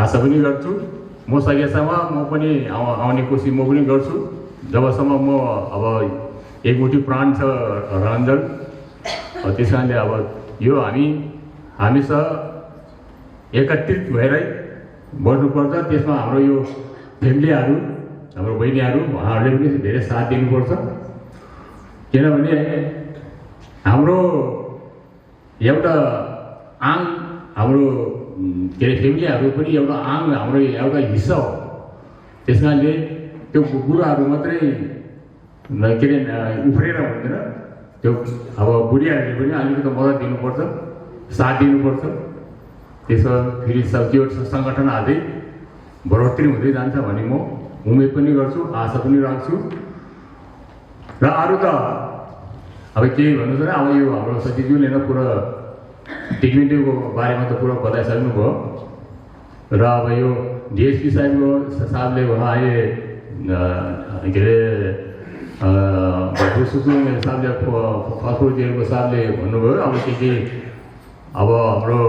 आशा पनि गर्छु। म सकेसम्म म पनि आउने कोसिस म पनि गर्छु। जबसम्म म अब एकमुठी प्राण छ रञ्जन। त्यस कारणले अब यो हामीसँग एकत्रित भएरै बढ्नुपर्छ। त्यसमा हाम्रो यो फ्यामिलीहरू हाम्रो बहिनीहरू उहाँहरूले पनि धेरै साथ दिनुपर्छ। किनभने हाम्रो एउटा आङ हाम्रो के अरे फ्यामिलीहरू पनि एउटा आङ हाम्रो एउटा हिस्सा हो। त्यस कारणले त्यो बुढाहरू मात्रै के अरे उफ्रेर हुँदैन, त्यो अब बुढियाहरूले पनि अलिकति मद्दत दिनुपर्छ, साथ दिनुपर्छ। त्यसो फेरि त्यो सङ्गठन अझै बढोत्तरी हुँदै जान्छ भन्ने म उम्मेद पनि गर्छु, आशा पनि राख्छु। र अरू त अब केही भन्नु छैन। अब यो हाम्रो सचिवज्यूले नै पुरा टेक्निकको बारेमा त पुरा बताइसक्नुभयो। र अब यो डिएसपी साहबले उहाँ अहिले के अरे सुसुङ साहबले फसफुट जेलको साहबले भन्नुभयो अब के अब हाम्रो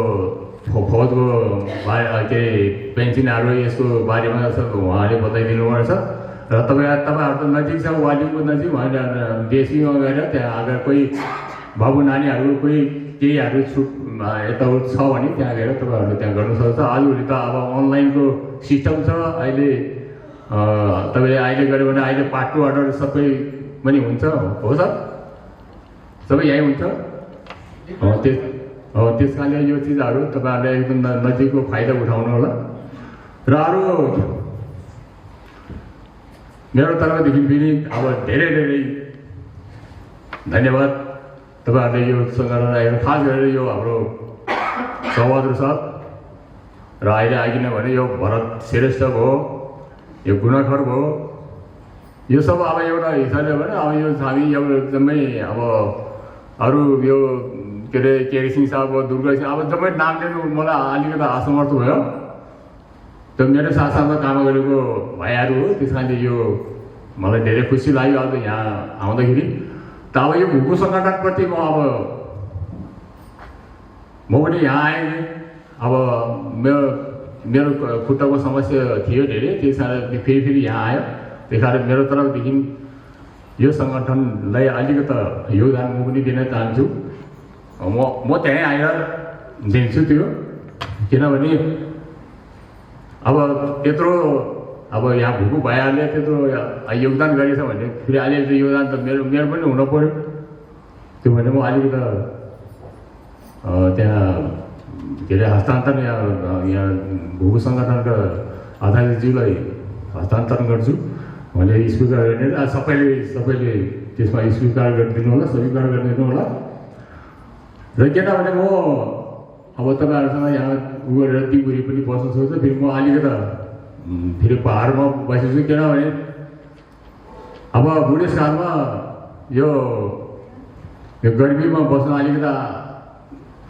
फौजको बारे के अरे पेन्सनहरू यसको बारेमा उहाँले बताइदिनु भएको छ। र तपाईँहरू त नजिक छ, वालिङको नजिक उहाँले डिएसपीमा गएर त्यहाँ अगर कोही बाबु नानीहरू कोही केहीहरू यताउता छ भने त्यहाँ गएर तपाईँहरूले त्यहाँ गर्नु सक्छ। अलिअलि त अब अनलाइनको सिस्टम छ अहिले। तपाईँले अहिले गऱ्यो भने अहिले पार्ट 2 अर्डर सबै पनि हुन्छ, हो सर? सबै यहीँ हुन्छ। त्यस कारणले यो चिजहरू तपाईँहरूले एकदम नजिकको फाइदा उठाउनु होला। र अरू मेरो तर्फदेखि फेरि अब धेरै धेरै धन्यवाद तपाईँहरूले यो सङ्गठन खास गरेर यो हाम्रो सौबहादुर साहब र अहिले आइकिन भने यो भरत श्रेष्ठ भयो, यो गुणाखर भयो, यो सब अब एउटा हिसाबले भने अब यो हामी एउटा एकदमै अब अरू यो के अरे केरी सिंह साहब भयो, दुर्गा सिंह, अब जम्मै नाम लिनु मलाई अलिकति असमर्थ भयो। त्यो मेरो साथसाथमा काम गरेको भाइहरू हो। त्यस कारणले यो मलाई धेरै खुसी लाग्यो अब यहाँ आउँदाखेरि। त अब यो भूको सङ्गठनप्रति म पनि यहाँ आएँ। अब मेरो खुट्टाको समस्या थियो धेरै, त्यस कारण फेरि यहाँ आयो। त्यस कारण मेरो तर्फदेखि यो सङ्गठनलाई अलिकति योगदान म पनि दिन चाहन्छु। म त्यहीँ आएर दिन्छु त्यो, किनभने अब त्यत्रो अब यहाँ भूको भाइहरूले त्यत्रो योगदान गरेछ भने फेरि अलिअलि योगदान त मेरो पनि हुनु पऱ्यो। त्यो भने म अलिकति त्यहाँ के अरे हस्तान्तरण यहाँ भूको सङ्गठनका आचार्यज्यूलाई हस्तान्तरण गर्छु भने स्वीकार गर्ने। सबैले त्यसमा स्वीकार गरिदिनु होला, स्वीकार गरिदिनु होला। र किनभने म अब तपाईँहरूसँग यहाँ उ गरेर दिगुरी पनि बस्नु सक्छ, फेरि म अलिकति फेरि पाहाडमा बसेको छु। किनभने अब बुढेसकालमा यो गर्मीमा बस्न अलिकति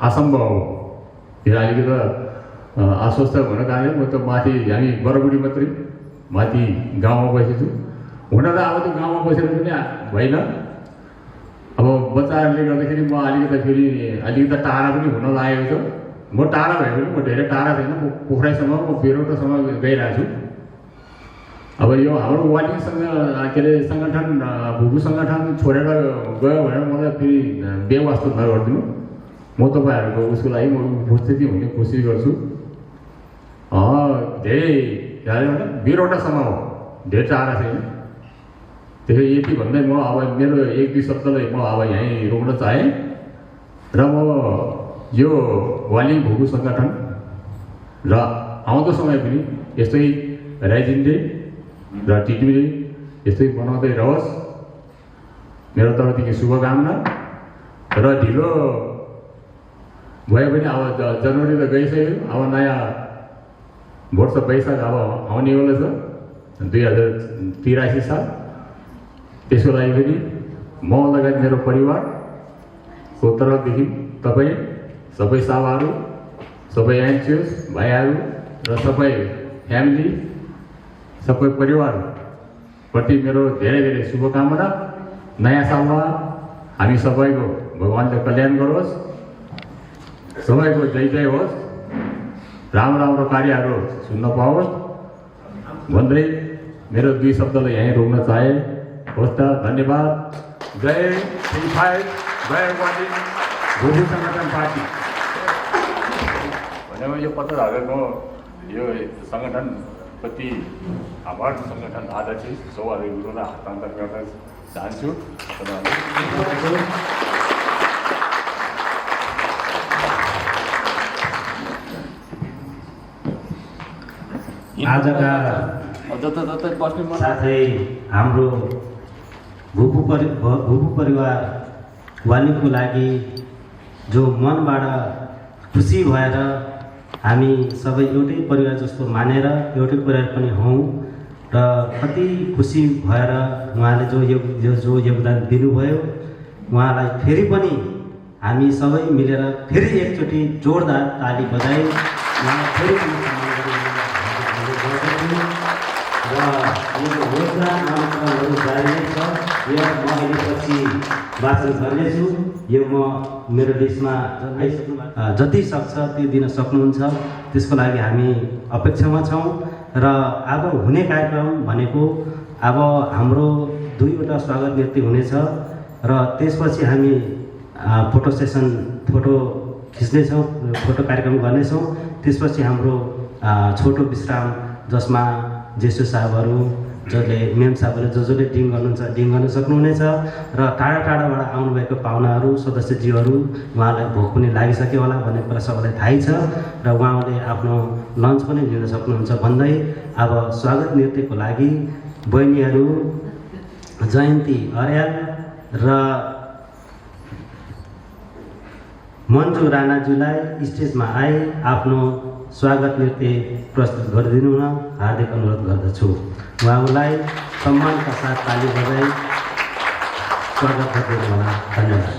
असम्भव हो। फेरि अलिकति अस्वस्थ हुनको कारणले म त माथि हामी बरबुढी मात्रै माथि गाउँमा बसेको छु। हुन त अब त्यो गाउँमा बसेर पनि होइन, अब बच्चाहरूले गर्दाखेरि म अलिकति टाढा पनि हुन लागेको छ। म टाढा भयो भने म धेरै टाढा छैन, म पोखराईसम्म म बेरोटासम्म गइरहेको छु। अब यो हाम्रो वालिङसँग के अरे सङ्गठन भूको सङ्गठन छोडेर गयो भने मलाई फेरि बेवास्ता नगरिदिनु। म तपाईँहरूको उसको लागि म उपस्थिति हुने कोसिस गर्छु। धेरै बेरोटासम्म हो, धेरै टाढा छैन। त्यसो यति भन्दै म अब मेरो 1-2 शब्दलाई म अब यहीँ रोक्न चाहेँ। र म यो वालिङ भूको सङ्गठन र आउँदो समय पनि यस्तै राइजिङले र टिटिमीले यस्तै बनाउँदै रहोस्, मेरो तर्फदेखि शुभकामना। र ढिलो भए पनि अब जनवरी त गइसक्यो, अब नयाँ वर्ष वैशाख अब आउनेवाला छ 2083 साल। त्यसको लागि पनि म लगायत मेरो परिवारको तर्फदेखि तपाईँ सबै साभाहरू, सबै एनजिओस भाइहरू र सबै फ्यामिली, सबै परिवारप्रति मेरो धेरै धेरै शुभकामना। नयाँ सालमा हामी सबैको भगवान्ले कल्याण गरोस्, सबैको जय जय होस्, राम्रो कार्यहरू सुन्न पाओस् भन्दै मेरो 2 शब्दलाई यहीँ रोक्न चाहे। होस् त, धन्यवाद। जय श्री 5, जय वालिङ भूको सङ्गठन पार्टी। भनेमा यो पत्र हालेको यो सङ्गठन प्रति आभार सङ्गठन अध्यक्ष सौवादी गुरुलाई हस्तान्तरण गर्न चाहन्छु। आजका साथै हाम्रो भूपू परिवार वालीको लागि जो मनबाट खुसी भएर हामी सबै एउटै परिवार जस्तो मानेर एउटै परिवार पनि हौँ र कति खुसी भएर उहाँले जो योगदान दिनुभयो उहाँलाई फेरि पनि हामी सबै मिलेर फेरि एकचोटि जोरदार ताली बजाई उहाँलाई फेरि पनि र यो योगदान अन्तरहरू जारी नै छ। यो म अहिले पछि वाचन गर्नेछु। यो म मेरो लिस्टमा जति सक्छ त्यो दिन सक्नुहुन्छ, त्यसको लागि हामी अपेक्षामा छौँ। र अब हुने कार्यक्रम भनेको अब हाम्रो 2वटा स्वागत नृत्य हुनेछ र त्यसपछि हामी फोटो सेसन फोटो खिच्नेछौँ, फोटो कार्यक्रम गर्नेछौँ। त्यसपछि हाम्रो छोटो विश्राम जसमा जेसु साहबहरू जसले मेम साहबले जसले ड्रिङ गर्नुहुन्छ ड्रिङ गर्न सक्नुहुनेछ र टाढा टाढाबाट आउनुभएको पाहुनाहरू सदस्यज्यूहरू उहाँलाई भोक पनि लागिसक्यो होला भन्ने कुरा सबैलाई थाहै छ र उहाँले आफ्नो लन्च पनि लिन सक्नुहुन्छ भन्दै अब स्वागत नृत्यको लागि बहिनीहरू जयन्ती अर्याल र मन्जु राणाज्यूलाई स्टेजमा आए आफ्नो स्वागत नृत्य प्रस्तुत गरिदिनु हुन हार्दिक अनुरोध गर्दछु। उहाँलाई सम्मानका साथ ताली बजाई स्वागत गरिदिनु होला। धन्यवाद।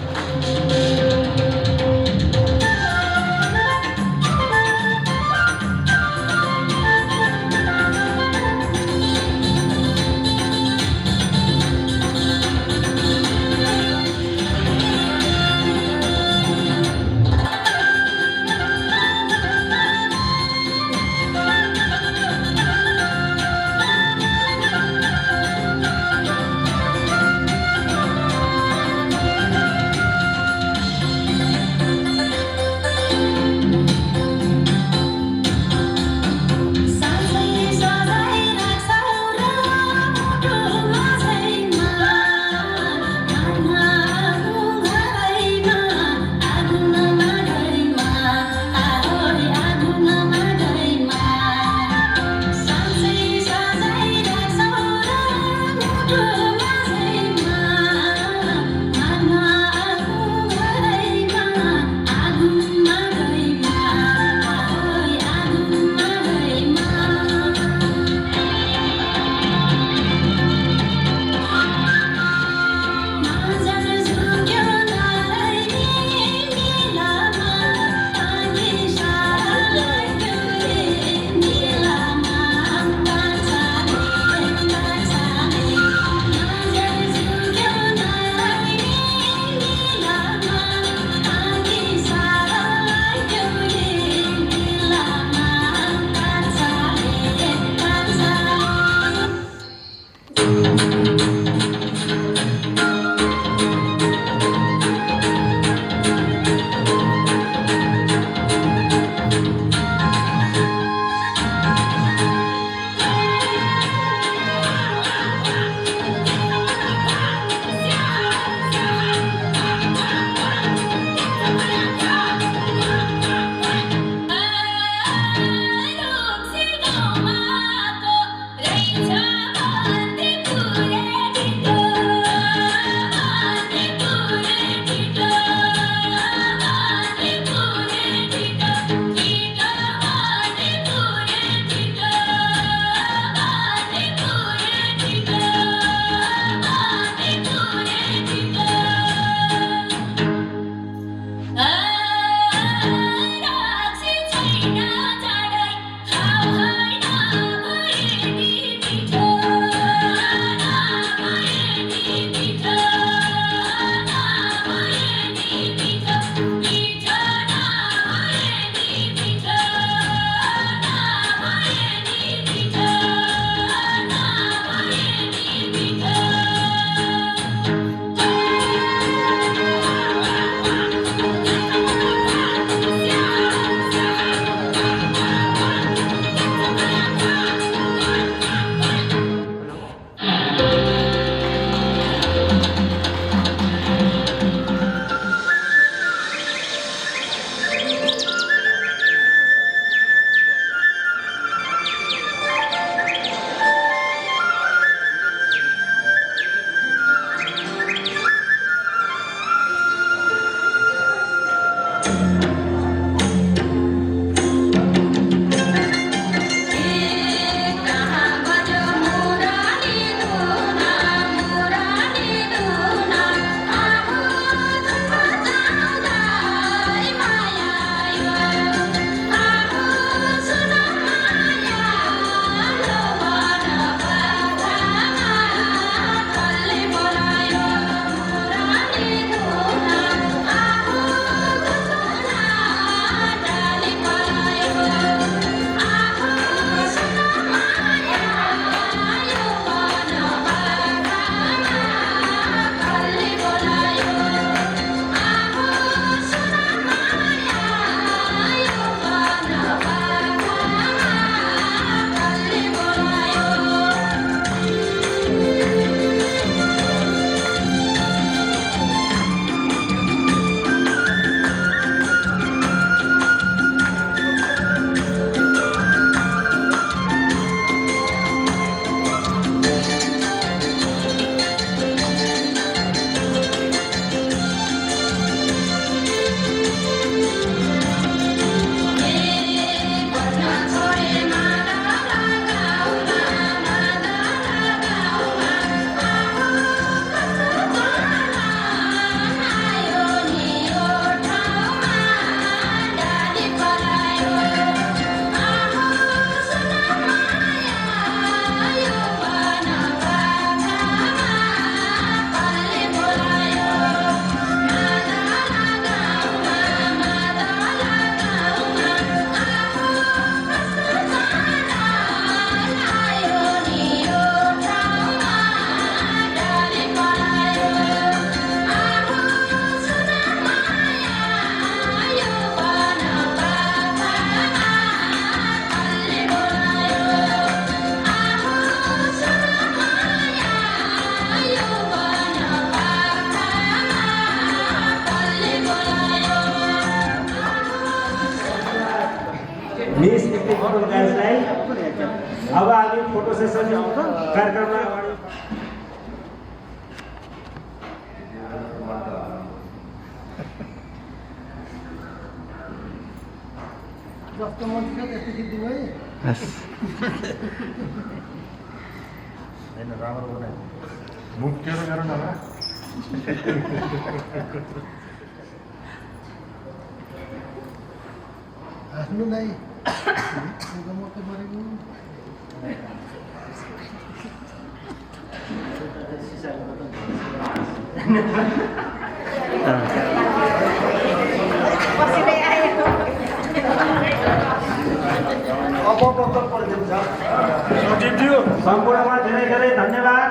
सपोज गाइजलाई। अब हामी फोटो सेसन कार्यक्रममा जस्तो मन थियो त्यस्तो खिचिदिनु है। होइन राम्रो बनायो मुख के गरौँ न आफ्नो नै मकै मरेको सम्पूर्णमा धेरै धेरै धन्यवाद।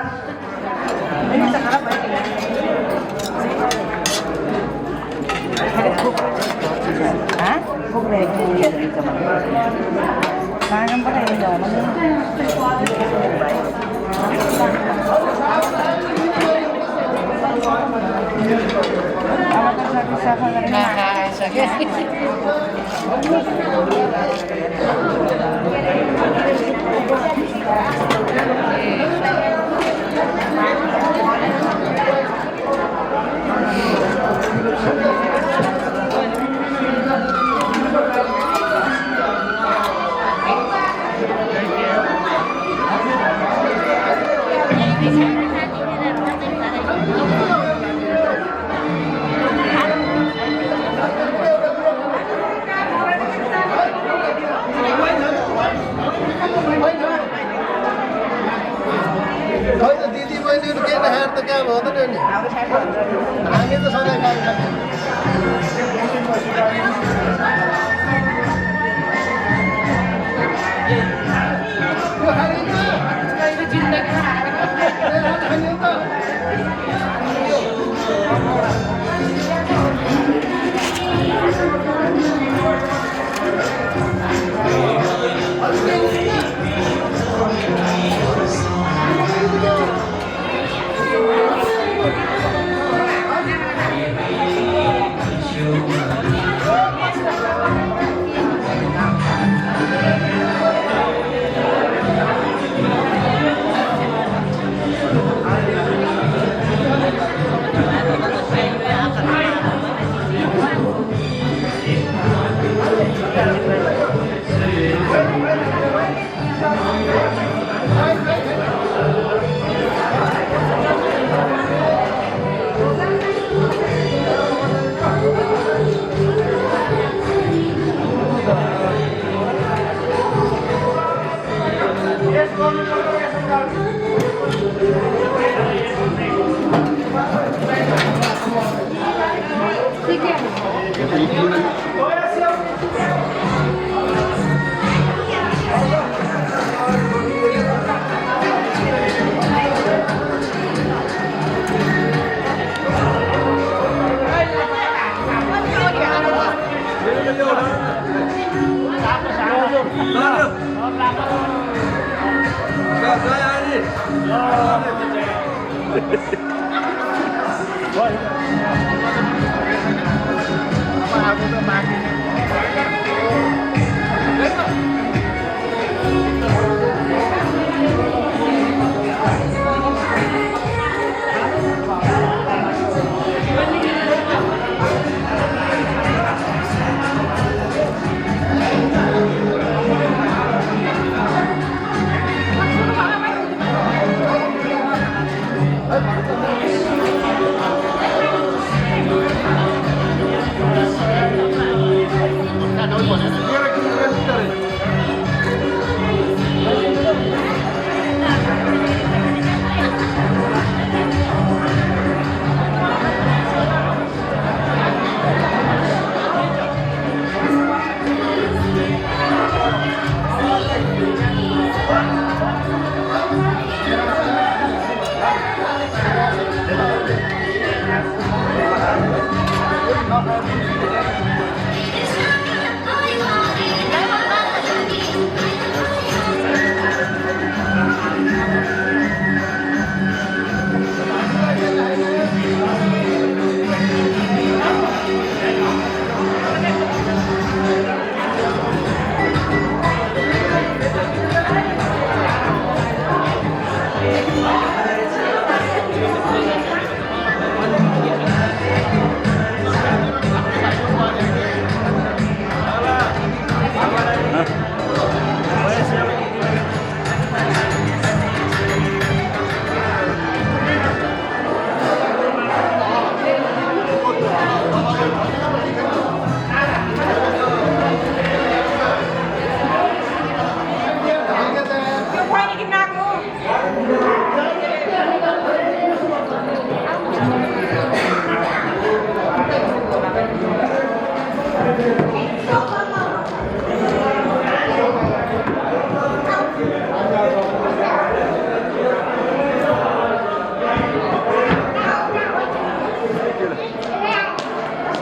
दिदी बहिनीहरू के नखाएर त कहाँ भन्दैन नि हामी त सधैँ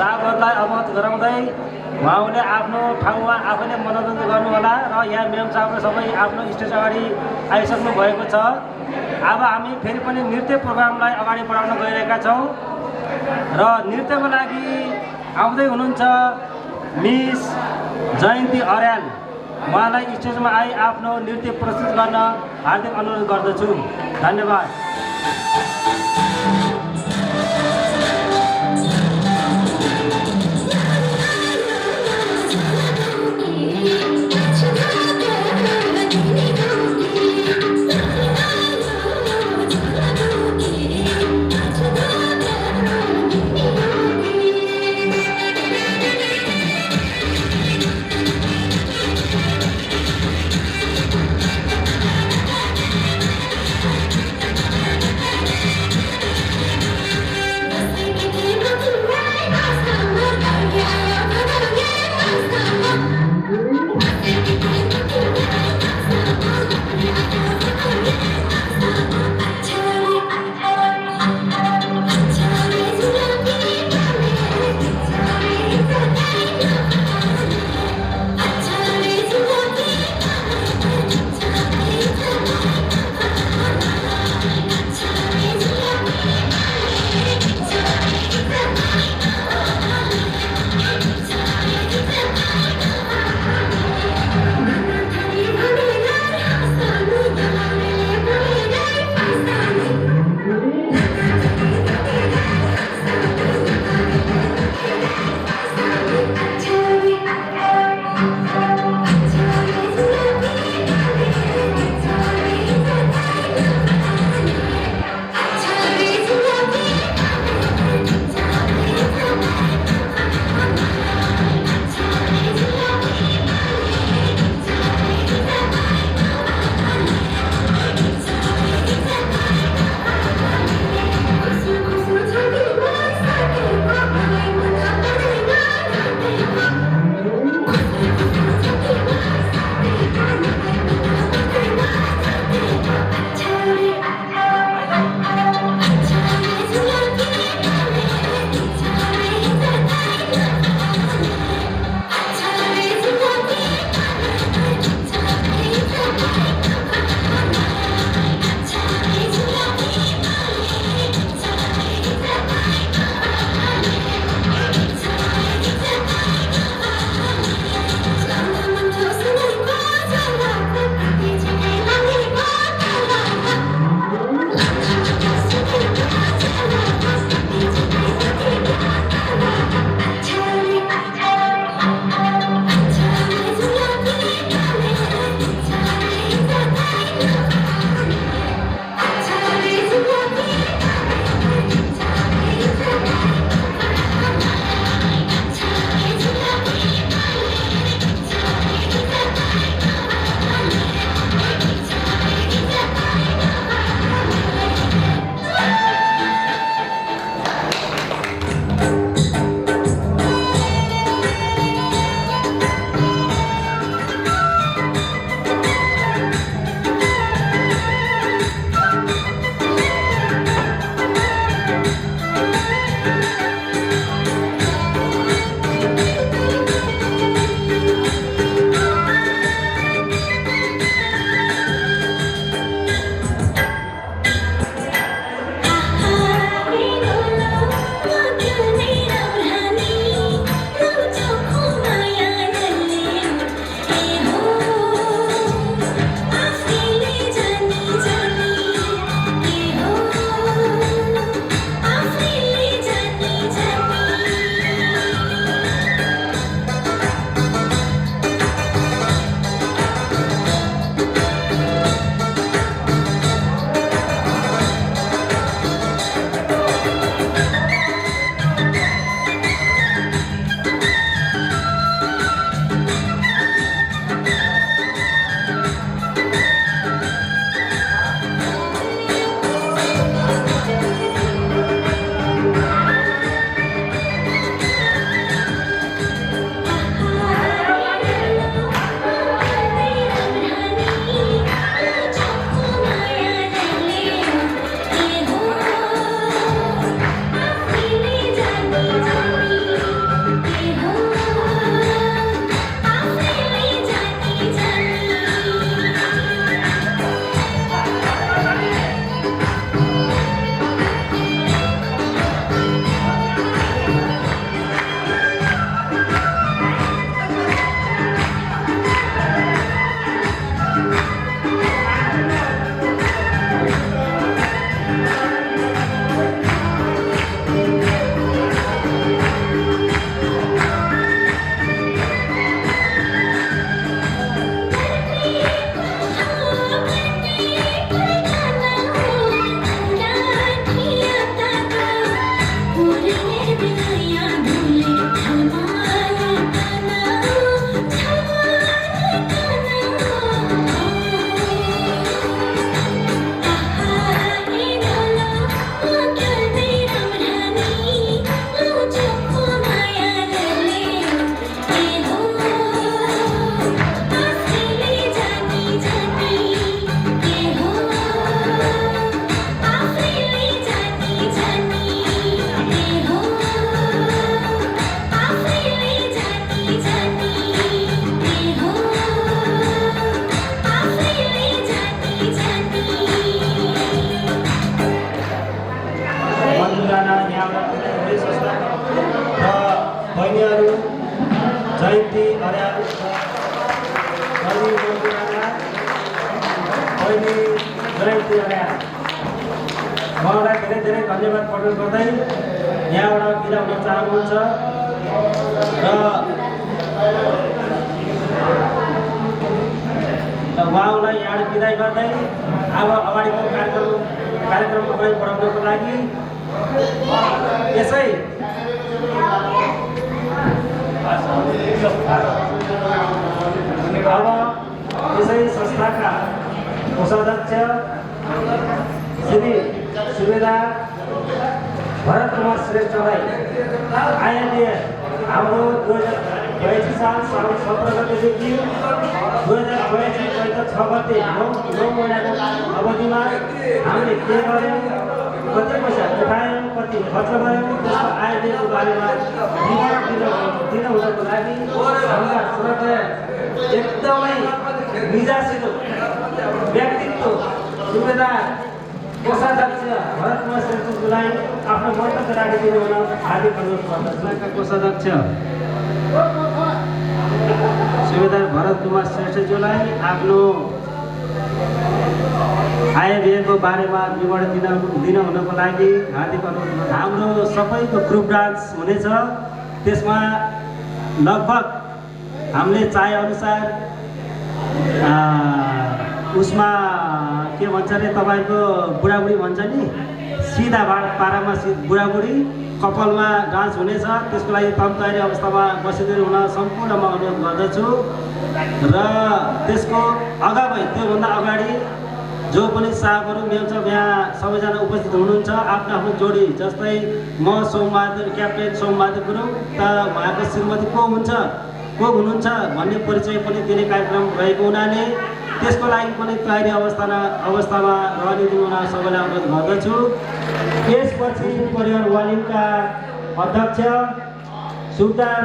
साहबहरूलाई अवगत गराउँदै उहाँले आफ्नो ठाउँमा आफैले मनोरञ्जन गर्नुहोला र यहाँ मेम साहबले सबै आफ्नो स्टेज अगाडि आइसक्नु भएको छ। अब हामी फेरि पनि नृत्य प्रोग्रामलाई अगाडि बढाउन गइरहेका छौँ र नृत्यको लागि आउँदै हुनुहुन्छ मिस जयन्ती अर्याल। उहाँलाई स्टेजमा आई आफ्नो नृत्य प्रस्तुत गर्न हार्दिक अनुरोध गर्दछु। धन्यवाद। बहिनीहरू जयन्ती अर्याल बहिनी जयन्ती अर्याल उहाँलाई धेरै धेरै धन्यवाद प्रकट गर्दै यहाँबाट बिदा हुन चाहनुहुन्छ र उहाँलाई यहाँबाट बिदाई गर्दै अब अगाडिको कार्यक्रम अगाडि बढाउनको लागि यसै अब यसै संस्थाका कोषाध्यक्ष श्री सुबेदार भरत कुमार श्रेष्ठलाई आइएनडिए हाम्रो 2082 साल साउन 17 गतेदेखि 2082 चैत्र 6 गते 9 महिनाको अवधिमा हामीले के गर्यौँ, कति पैसा उठायौँ, कति खर्च गऱ्यौँ, त्यसको आइडियाको बारेमा दिन हुनको लागि हाम्रा श्रोता एकदमै मिजासिलो व्यक्तित्व सुबेदार कोषाध्यक्ष भरत कुमार श्रेष्ठज्यूलाई आफ्नो मन्तव्य राखिदिनु हुन हार्दिक अनुरोध गर्दछु। कोषाध्यक्ष सुबेदार भरत कुमार श्रेष्ठज्यूलाई आफ्नो आइएबिएको बारेमा विवरण दिन हुनको लागि हार्दिक अनुरोध गर्दछु। हाम्रो सबैको ग्रुप डान्स हुनेछ, त्यसमा लगभग हामीले चाहेअनुसार उसमा के भन्छ अरे तपाईँको बुढाबुढी भन्छ नि, सिधा पारामा बुढाबुढी कपालमा डान्स हुनेछ। त्यसको लागि तम तयारी अवस्थामा बसिदिनु हुन सम्पूर्ण म अनुरोध गर्दछु। र त्यसको त्योभन्दा अगाडि जो पनि साहबहरू मेम्स यहाँ सबैजना उपस्थित हुनुहुन्छ, आफ्नो आफ्नो जोडी, जस्तै म सोमबहादुर क्याप्टेन सोमबहादुर गुरुङ त उहाँको श्रीमती को हुनुहुन्छ भन्ने परिचय पनि दिने कार्यक्रम रहेको हुनाले त्यसको लागि पनि तयारी अवस्थामा रहने दिनु हुन सबैलाई अनुरोध गर्दछु। त्यसपछि परिवार वालिङका अध्यक्ष सुबेदार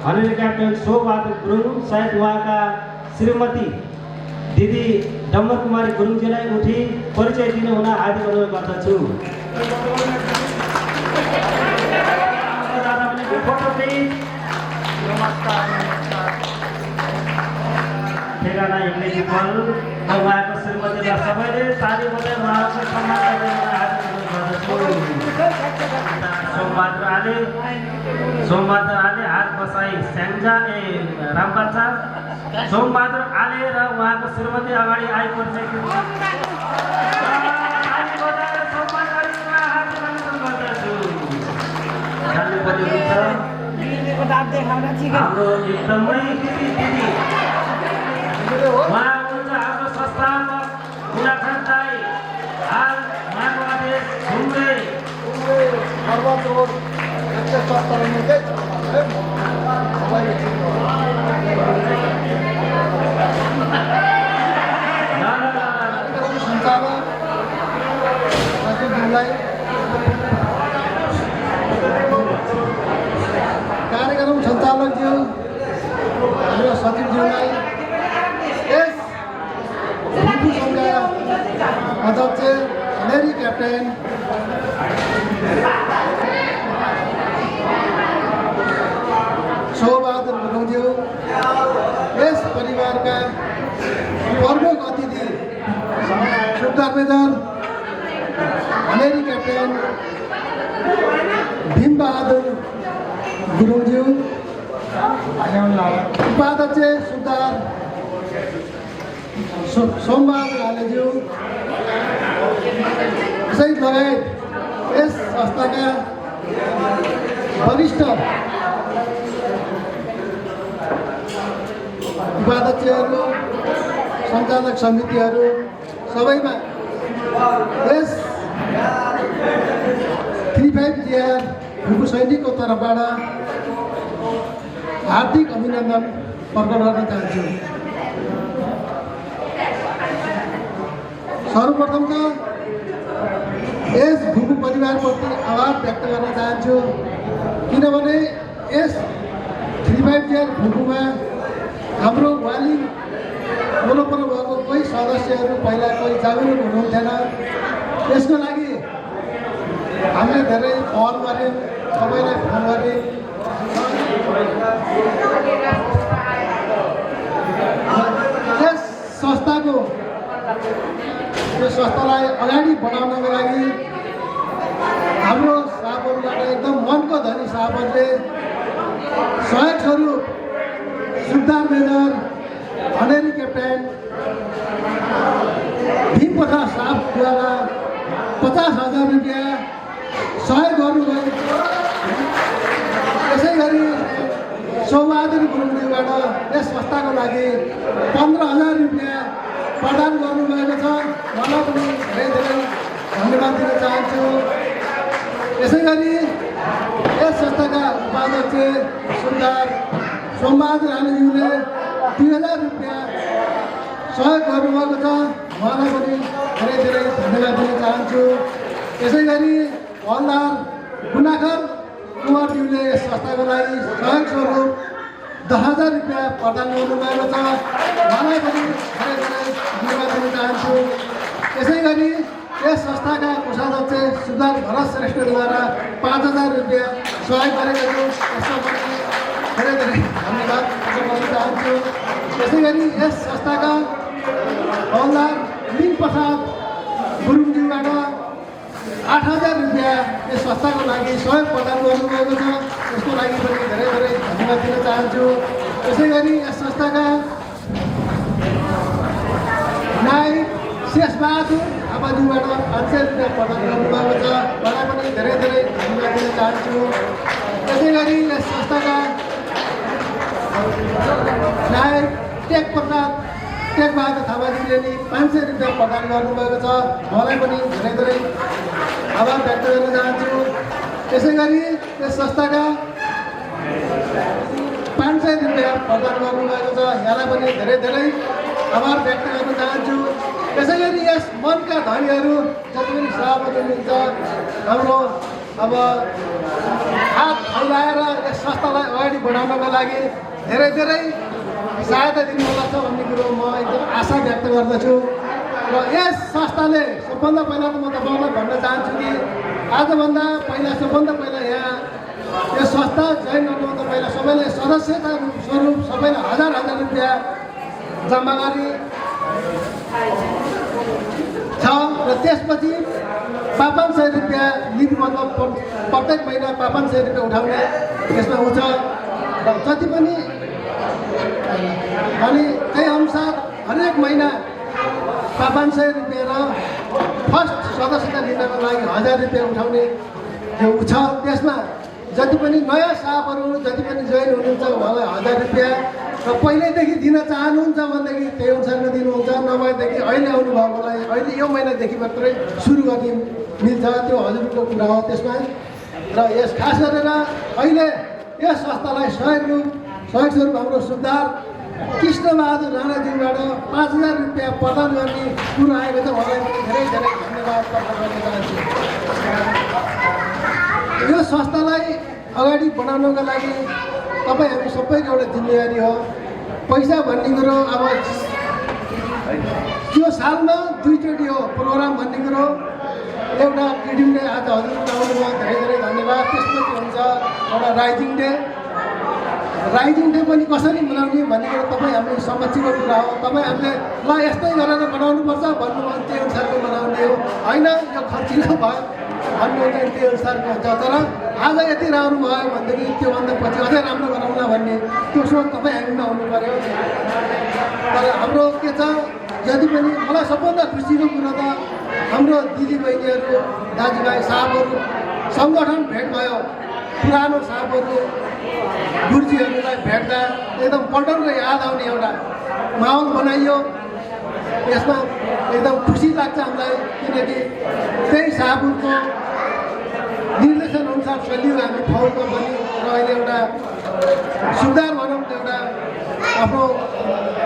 हनेरी क्याप्टेन सोमबहादुर गुरुङ सायद उहाँका श्रीमती दिदी डम्बर कुमारी गुरुङजीलाई उठी परिचय दिनु हुन हार्दिक अनुरोध गर्दछु। ठेगाना इङ्ग्लिस बल र उहाँको श्रीमतीलाई सबैले ताली बजाएर उहाँको सम्मान गर्न हार्दिक अनुरोध गर्दछु। सोमबहादुर आले हात बसाई स्याङ्जा रामबच्चा सोमबहादुर आले र उहाँको श्रीमती अगाडि आई परिचय हाम्रो एकदमै दिदी उहाँ हुनुहुन्छ हाम्रो संस्थापक मुनाखान दाई, हाल उहाँको आदेश घुम्रे कार्यक्रम सञ्चालकज्यू हाम्रो सचिवज्यूलाई, यस हिन्दू सङ्घका अध्यक्ष हनेरी क्याप्टेन सोमबहादुर गुरुङज्यू, यस परिवारका प्रमुख अतिथि सुबेदार हनेरी क्याप्टेन भीमबहादुर गुरुङज्यू, उपाध्यक्ष सुबेदार सोमबहादुर आलेज्यू सहित लगायत यस संस्थाका वरिष्ठ उपाध्यक्षहरू, सञ्चालक समितिहरू सबैमा यस 35GR भूपू सैनिकको तर्फबाट हार्दिक अभिनन्दन प्रकट गर्न चाहन्छु। सर्वप्रथम त यस भूपू परिवारप्रति आभार व्यक्त गर्न चाहन्छु, किनभने यस 35GR भूपूमा हाम्रो वाली वरपर भएको कोही सदस्यहरू पहिला कोही जागरुक हुनुहुन्थेन। त्यसको लागि हामीले धेरै पहल गऱ्यौँ, सबैलाई फोन गरेँ। यस संस्थाको यो संस्थालाई अगाडि बढाउनको लागि हाम्रो साहबहरूबाट एकदम मनको धनी साहबहरूले सहयोग स्वरूप सुब्दार मेजर, अनेरी क्याप्टेन भीमप्रसाद साहबद्वारा 50,000 रुपियाँ सहयोग गर्नुभयो। यसै गरी सौबहादुर गुरुङज्यूबाट यस संस्थाको लागि 15,000 रुपियाँ प्रदान गर्नुभएको छ। मलाई पनि धेरै धेरै धन्यवाद दिन चाहन्छु। यसै गरी यस संस्थाका उपाध्यक्ष सुन्दार सोमबहादुर राणाज्यूले 2,000 रुपियाँ सहयोग गर्नुभएको छ। उहाँलाई पनि धेरै धेरै धन्यवाद दिन चाहन्छु। यसै गरी हलदार गुनाखर कुमारज्यूले यस संस्थाको लागि सहयोग स्वरूप 10,000 रुपियाँ प्रदान गर्नुभएको छ। उहाँलाई पनि धेरै धेरै धन्यवाद दिन चाहन्छु। यसै गरी यस संस्थाका कोषाध्यक्ष सुधार भरत श्रेष्ठद्वारा 5,000 रुपियाँ सहयोग गरेको छु। यसमा पनि धेरै धेरै धन्यवाद दिन चाहन्छु। यसै गरी यस संस्थाका हलदार भीमप्रसाद गुरुङज्यूबाट 8,000 रुपियाँ यस संस्थाको लागि सहयोग प्रदान गर्नुभएको छ। यसको लागि पनि धेरै धेरै धन्यवाद दिन चाहन्छु। यसै गरी यस संस्थाका नायक शेषबहादुर थापाज्यूबाट 500 रुपियाँ प्रदान गर्नुभएको छ। उहाँलाई पनि धेरै धेरै धन्यवाद दिन चाहन्छु। यसै गरी यस संस्थाका नायक टेकबहादुर थापाज्यूले नि 500 रुपियाँ प्रदान गर्नुभएको छ। उहाँलाई पनि धेरै धेरै आभार व्यक्त गर्न चाहन्छु। त्यसै गरी यस संस्थाका 500 रुपियाँ प्रदान गर्नुभएको छ। यहाँलाई पनि धेरै धेरै आभार व्यक्त गर्न चाहन्छु। त्यसै गरी यस मनका धनीहरू जति पनि सभापति हुनुहुन्छ, हाम्रो अब हात फैलाएर यस संस्थालाई अगाडि बढाउनको लागि धेरै धेरै सहायता दिनुहोला छ भन्ने कुरो म एकदम आशा व्यक्त गर्दछु। र यस संस्थाले सबभन्दा पहिला त म तपाईँलाई भन्न चाहन्छु कि सबभन्दा पहिला यहाँ यो संस्था जोइन गर्नुभन्दा पहिला सबैले सदस्यता स्वरूप सबैले 1,000 रुपियाँ जम्मा गरी छ। र त्यसपछि 500 रुपियाँ लिनु, मतलब प्रत्येक महिना 500 रुपियाँ उठाउने यसमा हुन्छ। र जति पनि अनि त्यही अनुसार हरेक महिना 500 रुपियाँ र फर्स्ट सदस्यता लिनको लागि 1,000 रुपियाँ उठाउने जो छ। त्यसमा जति पनि नयाँ साहबहरू जति पनि जोइन हुनुहुन्छ उहाँलाई 1,000 रुपियाँ र पहिल्यैदेखि दिन चाहनुहुन्छ भनेदेखि त्यही अनुसारको दिनुहुन्छ। नभएदेखि अहिले आउनुभएकोलाई अहिले यो महिनादेखि मात्रै सुरु गर्ने मिल्छ, त्यो हजुरको कुरा हो त्यसमा। र यस खास गरेर अहिले यस संस्थालाई सहयोग स्वरूप हाम्रो सुधार कृष्णबहादुर राणाज्यूबाट 5,000 रुपियाँ प्रदान गर्ने कुरो आएको छ। उहाँलाई पनि धेरै धेरै धन्यवाद प्रकट गर्न चाहन्छु। यो संस्थालाई अगाडि बढाउनको लागि तपाईँ हामी सबैको एउटा जिम्मेवारी हो। पैसा भन्ने कुरो अब त्यो सालमा 2 चोटि हो प्रोग्राम भन्ने कुरो। एउटा ट्रेडिङ डे आज हजुरको आउनुभयो, धेरै धेरै धन्यवाद। त्यसपछि हुन्छ एउटा राइजिङ डे पनि कसरी मनाउने भन्ने कुरो तपाईँ हामी समक्षको कुरा हो। तपाईँ हामीले ल यस्तै गरेर बनाउनुपर्छ भन्नुभयो, त्यही अनुसारको मनाउने हो, होइन यो खर्चिलो भयो भन्नुहुन्छ त्यही अनुसारको हुन्छ। तर आज यति राम्रो भयो भनेदेखि त्योभन्दा पछि अझै राम्रो गराउला भन्ने त्यो सोच तपाईँ हामीमा आउनु पऱ्यो। तर हाम्रो के छ, जति पनि मलाई सबभन्दा खुसीको कुरो त हाम्रो दिदीबहिनीहरू, दाजुभाइ, साहबहरू सङ्गठन भेट भयो। पुरानो साहबहरू गुरुजीहरूलाई भेट्दा एकदम पल्टनको याद आउने एउटा माहौल बनाइयो। यसमा एकदम खुसी लाग्छ हामीलाई, किनकि त्यही साहबहरूको निर्देशन अनुसार चलियो हामी फौजमा पनि। र अहिले एउटा सुधार भनौँ एउटा आफ्नो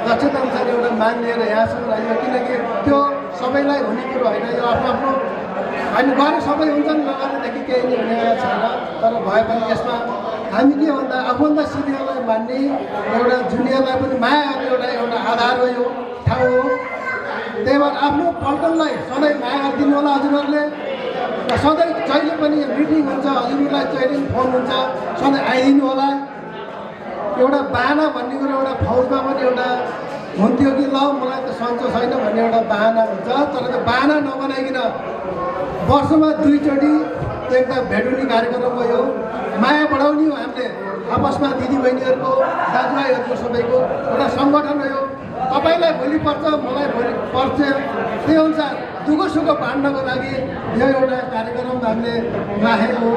दक्षता अनुसार एउटा मान लिएर यहाँसम्म आइयो। किनकि त्यो सबैलाई हुने कुरो होइन, यो आफ्नो आफ्नो हामी गरे सबै हुन्छन्, नगरेदेखि केही नै हुने छैन। तर भए पनि यसमा हामी के भन्दा आफूभन्दा सिनियरलाई मान्ने, एउटा जुनियरलाई पनि माया गर्ने एउटा आधार हो, यो ठाउँ हो। त्यही भएर आफ्नो पल्टनलाई सधैँ माया गरिदिनु होला हजुरहरूले। र सधैँ जहिले पनि मिटिङ हुन्छ हजुरहरूलाई जहिले पनि फोन हुन्छ, सधैँ आइदिनु होला। एउटा बाहना भन्ने कुरो एउटा फौजमा पनि एउटा हुन्थ्यो कि ल मलाई त सन्चो छैन भन्ने एउटा बाहना हुन्छ। तर त्यो बाहना नबनाइकन वर्षमा 2 चोटि एउटा भेटुनी कार्यक्रम भयो, माया बढाउने हो हामीले आपसमा दिदीबहिनीहरूको दाजुभाइहरूको सबैको एउटा सङ्गठन हो। तपाईँलाई भोलि पर्छ, मलाई भोलि पर्छ, त्यही अनुसार दुःख सुख बाँड्नको लागि यो एउटा कार्यक्रम हामीले राखेको हो।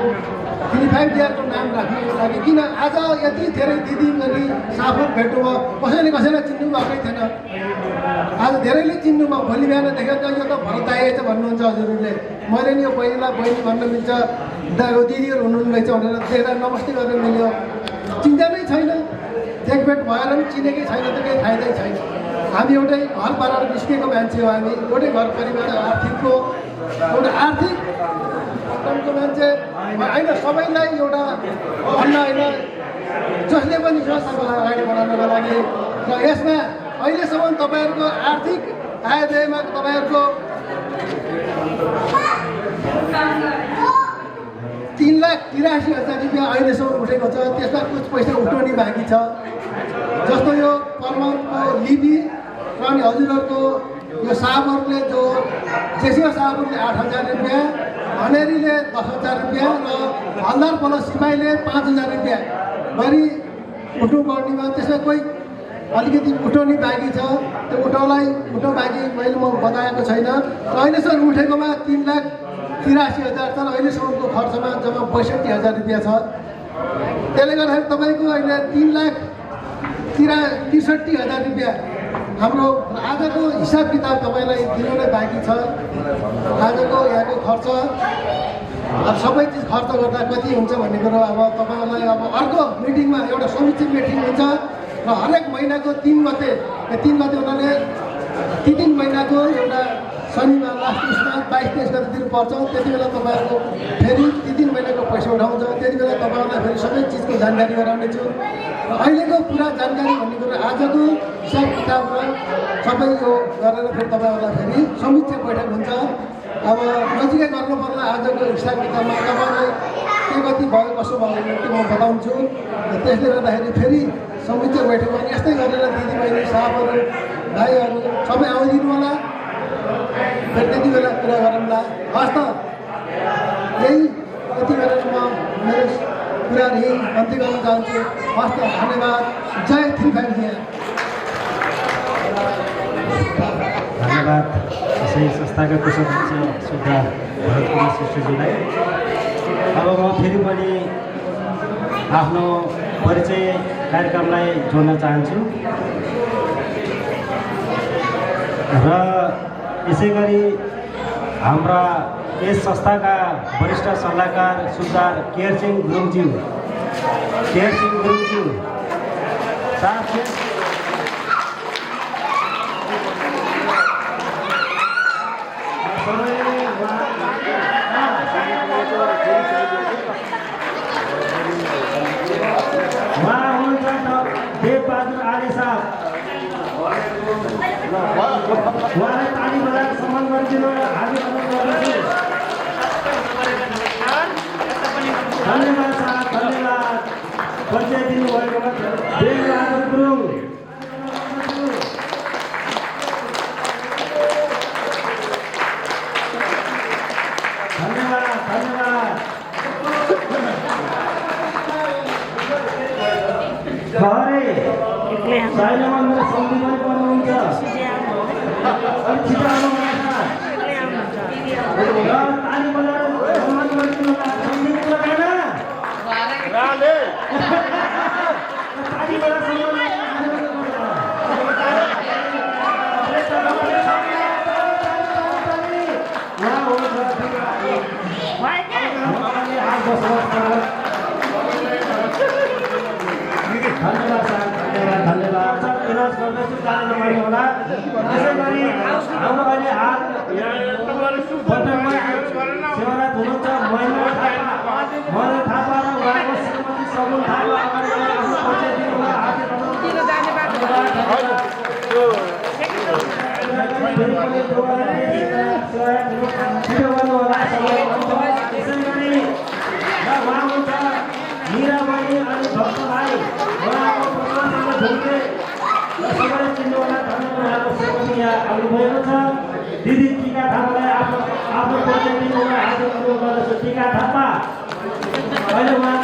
35 इयरको नाम राख्नुको लागि। किन आज यति धेरै दिदीबहिनी साफल भेट्नुभयो, कसैले कसैलाई चिन्नु भएकै थिएन, आज धेरैले चिन्नुभयो। भोलि बिहान देखेर यो त भरत दाइ रहेछ भन्नुहुन्छ हजुरहरूले। मैले नि यो बहिनीलाई बहिनी भन्न मिल्छ, यो दिदीहरू हुनुहुन्छ भनेर देख्दा नमस्ते गरेर मिल्यो। चिन्ता नै छैन, देखभेट भएर पनि चिनेकै छैन त केही फाइदै छैन। हामी एउटै घर पारेर निस्केको मान्छे हो, हामी एउटै घर परिवार आर्थिकको एउटा आर्थिक को मान्छे होइन। सबैलाई एउटा भन्न होइन, जसले पनि संस्थालाई अगाडि बढाउनको लागि। र यसमा अहिलेसम्म तपाईँहरूको आर्थिक आयव्ययमा तपाईँहरूको 3,83,000 रुपियाँ अहिलेसम्म उठेको छ। त्यसमा कुछ पैसा उठाउने बाँकी छ, जस्तो यो परमाणुको लिपि र अनि हजुरहरूको यो साहबहरूले जो जेसिया साहबहरूले 8,000 रुपियाँ, हनेरीले 10,000 रुपियाँ र हलदार प्लस सिपाहीले 5,000 रुपियाँ गरी उठ्नुपर्नेमा त्यसमा कोही अलिकति उठाउने बाँकी छ। त्यो उठाउ बाँकी मैले म बताएको छैन। र अहिलेसम्म उठेकोमा 3,83,000 छ र अहिलेसम्मको खर्चमा जम्मा 62,000 रुपियाँ छ। त्यसले गर्दाखेरि तपाईँको अहिले 3,63,000 रुपियाँ हाम्रो आजको हिसाब किताब तपाईँलाई दिनु नै बाँकी छ। आजको यहाँको खर्च अब सबै चिज खर्च गर्दा कति हुन्छ भन्ने कुरो अब तपाईँहरूलाई अब अर्को मिटिङमा एउटा समीक्षा मिटिङ हुन्छ र हरेक महिनाको 3 गते उनीहरूले ती 3 महिनाको एउटा शनिबार लास्ट उसमा 22-23 गते दिनुपर्छ। त्यति बेला तपाईँहरूको फेरि ती 3 महिनाको पैसा उठाउँछ। त्यति बेला तपाईँहरूलाई फेरि सबै चिजको जानकारी गराउनेछु। र अहिलेको पुरा जानकारी भन्ने कुरो आजको हिसाब किताबमा सबै यो गरेर फेरि तपाईँहरूलाई फेरि समीक्षा बैठक हुन्छ। अब नजिकै गर्नु पर्ला आजको हिसाब किताबमा तपाईँलाई के कति भयो कसो भयो त्यो म बताउँछु। त्यसले गर्दाखेरि फेरि समीक्षा बैठकमा यस्तै गरेर दिदीबहिनी साहबहरू भाइहरू सबै आइदिनु होला। फेरि त्यति बेला कुरा गरौँला। हस् त, यही यति गरेर म मेरो कुरा यही अन्त्य गर्न चाहन्छु। हस् त, धन्यवाद। जय 35 धन्यवाद यसै संस्थाका कोषाध्यक्ष सुधार भरतकुमार श्रेष्ठजीलाई। अब म फेरि पनि आफ्नो परिचय कार्यक्रमलाई जोड्न चाहन्छु र यसै गरी हाम्रा यस संस्थाका वरिष्ठ सल्लाहकार सुधार केयरसिंह गुरुङज्यू उहाँ हुनुहुन्छ देवबहादुर आर्य साहब। उहाँलाई ताली बजाएर सम्मान गरिदिनु र हामी धन्यवाद साहब, धन्यवाद। परिचय दिनुभएकोमा देवबहादुर गुरुङ। धन्यवाद धन्यवाद। साइनामा मेरो सन्धिमै पर्नुहुन्छ। अलिक छिटो आउनु ताली बजाएर सम्मान गरिदिनु होला। सन्धि कुरा दिदी टीका थापालाई आफ्नो परिचय दिनुमा हाजिर गर्दछु। टीका थापा अहिले उहाँ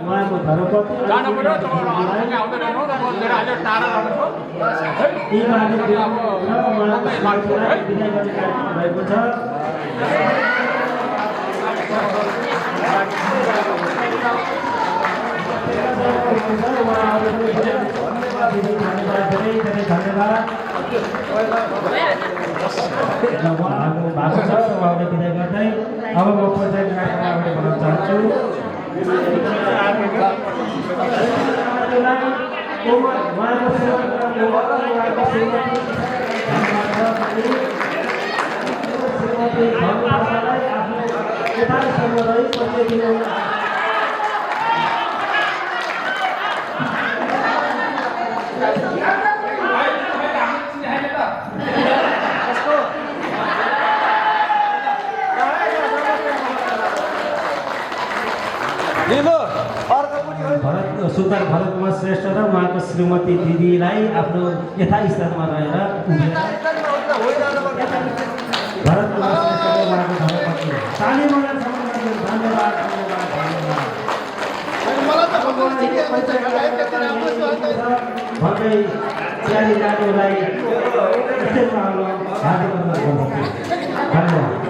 उहाँको धर्मपत्नी भएको छ। उहाँले विदाय गर्दै अब म परिचय अगाडि बढाउन चाहन्छु। सुल्तान भरत कुमार श्रेष्ठ र उहाँको श्रीमती दिदीलाई आफ्नो यथास्थानमा रहेर भरत कुमार श्रेष्ठले उहाँको धर्मपत्नी ताली बजाएर धन्यवाद भन्दै तयारी जानेलाई हार्दिक धन्यवाद। Thank you.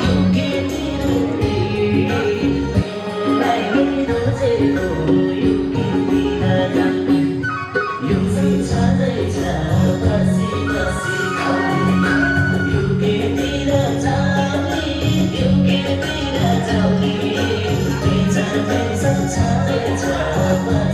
Hãy subscribe cho kênh Ghiền Mì Gõ để không bỏ lỡ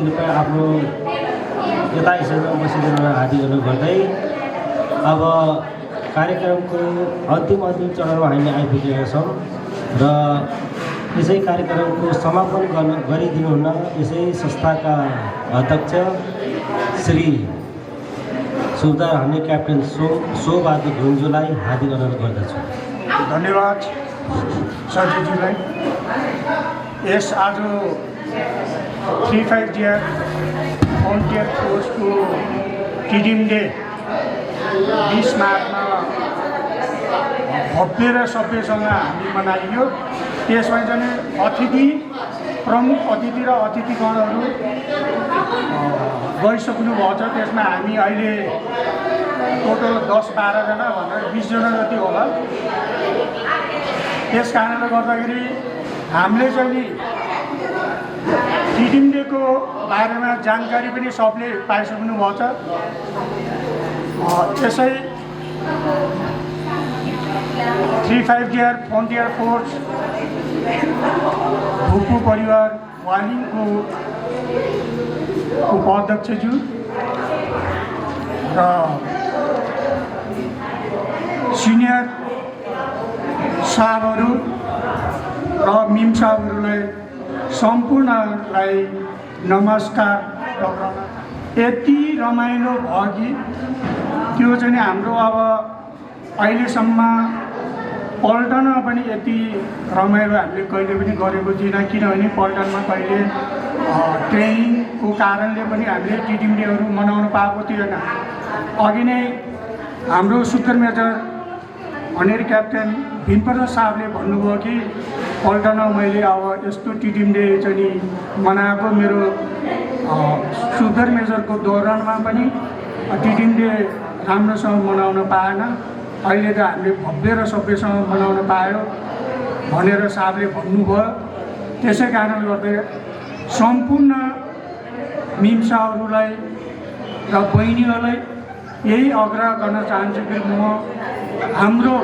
कृपया आफ्नो यता हिसाबमा बसिदिन आदि गर्नु गर्दै अब कार्यक्रमको अन्तिम चरणमा हामी आइपुगेका छौँ र यसै कार्यक्रमको समापन गरिदिनुहुन यसै संस्थाका अध्यक्ष श्री सुबेदार हर्ने क्याप्टेन शोबहादुर गुन्जुलाई हार्दिक अनुरोध गर्दछु। धन्यवाद सरजीलाई। यस आज 35 फ्रन्टियर फोर्सको टिडिम डे 20 मार्चमा भव्य र सभ्यसँग हामी मनाइयो। त्यसमा चाहिँ प्रमुख अतिथि र अतिथिगणहरू गइसक्नु भएको छ। त्यसमा हामी अहिले टोटल 10-12 जना भनेर 20 जना जति होला। त्यस कारणले गर्दाखेरि हामीले चाहिँ टिडिम डेको बारेमा जानकारी पनि सबले पाइसक्नु भएको छ। त्यसै 35 फ्रन्टियर फोर्स भुपू परिवार वालिङको उपाध्यक्षज्यू र सिनियर साहबहरू र मिम साहबहरूलाई सम्पूर्णलाई नमस्कार। यति रमाइलो भयो कि त्यो चाहिँ हाम्रो अब अहिलेसम्म पल्टनमा पनि यति रमाइलो हामीले कहिले पनि गरेको थिएन। किनभने पल्टनमा कहिले ट्रेनिङको कारणले पनि हामीले टिडिम डेहरू मनाउन पाएको थिएन। अघि नै हाम्रो सुपर मेजर अनेर क्याप्टेन भीमप्रसाद साहबले भन्नुभयो कि पल्टनमा मैले अब यस्तो टिडिम डे चाहिँ मनाएको मेरो सुपर मेजरको दौरानमा पनि टिडिम डे राम्रोसँग मनाउन पाएन। अहिले त हामीले भव्य र सभ्यसँग मनाउन पायो भनेर साहबले भन्नुभयो। त्यसै कारणले गर्दा सम्पूर्ण मिम्साहरूलाई र बहिनीहरूलाई यही आग्रह गर्न चाहन्छु कि म हाम्रो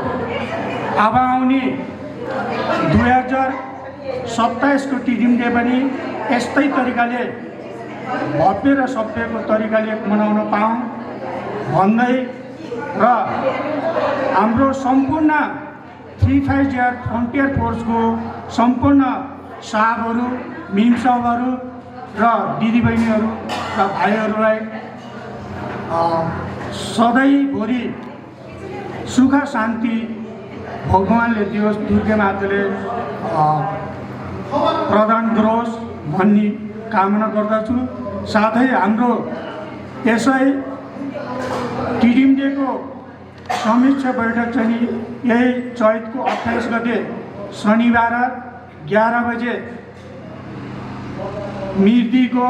अब आउने 2027 को टिडिम डे पनि यस्तै तरिकाले भव्य र सभ्यको तरिकाले मनाउन पाऊँ भन्दै र हाम्रो सम्पूर्ण 35 फ्रन्टियर फोर्सको सम्पूर्ण साहबहरू, मिम साहबहरू र दिदीबहिनीहरू र भाइहरूलाई सधैँभरि सुख शान्ति भगवानले दियोस्, दुर्गा माताले प्रदान गरोस् भन्ने कामना गर्दछु। साथै हाम्रो यसै टिडिम डेको समीक्षा बैठक चाहिँ यही चैतको 28 गते शनिबार 11 बजे मिर्दीको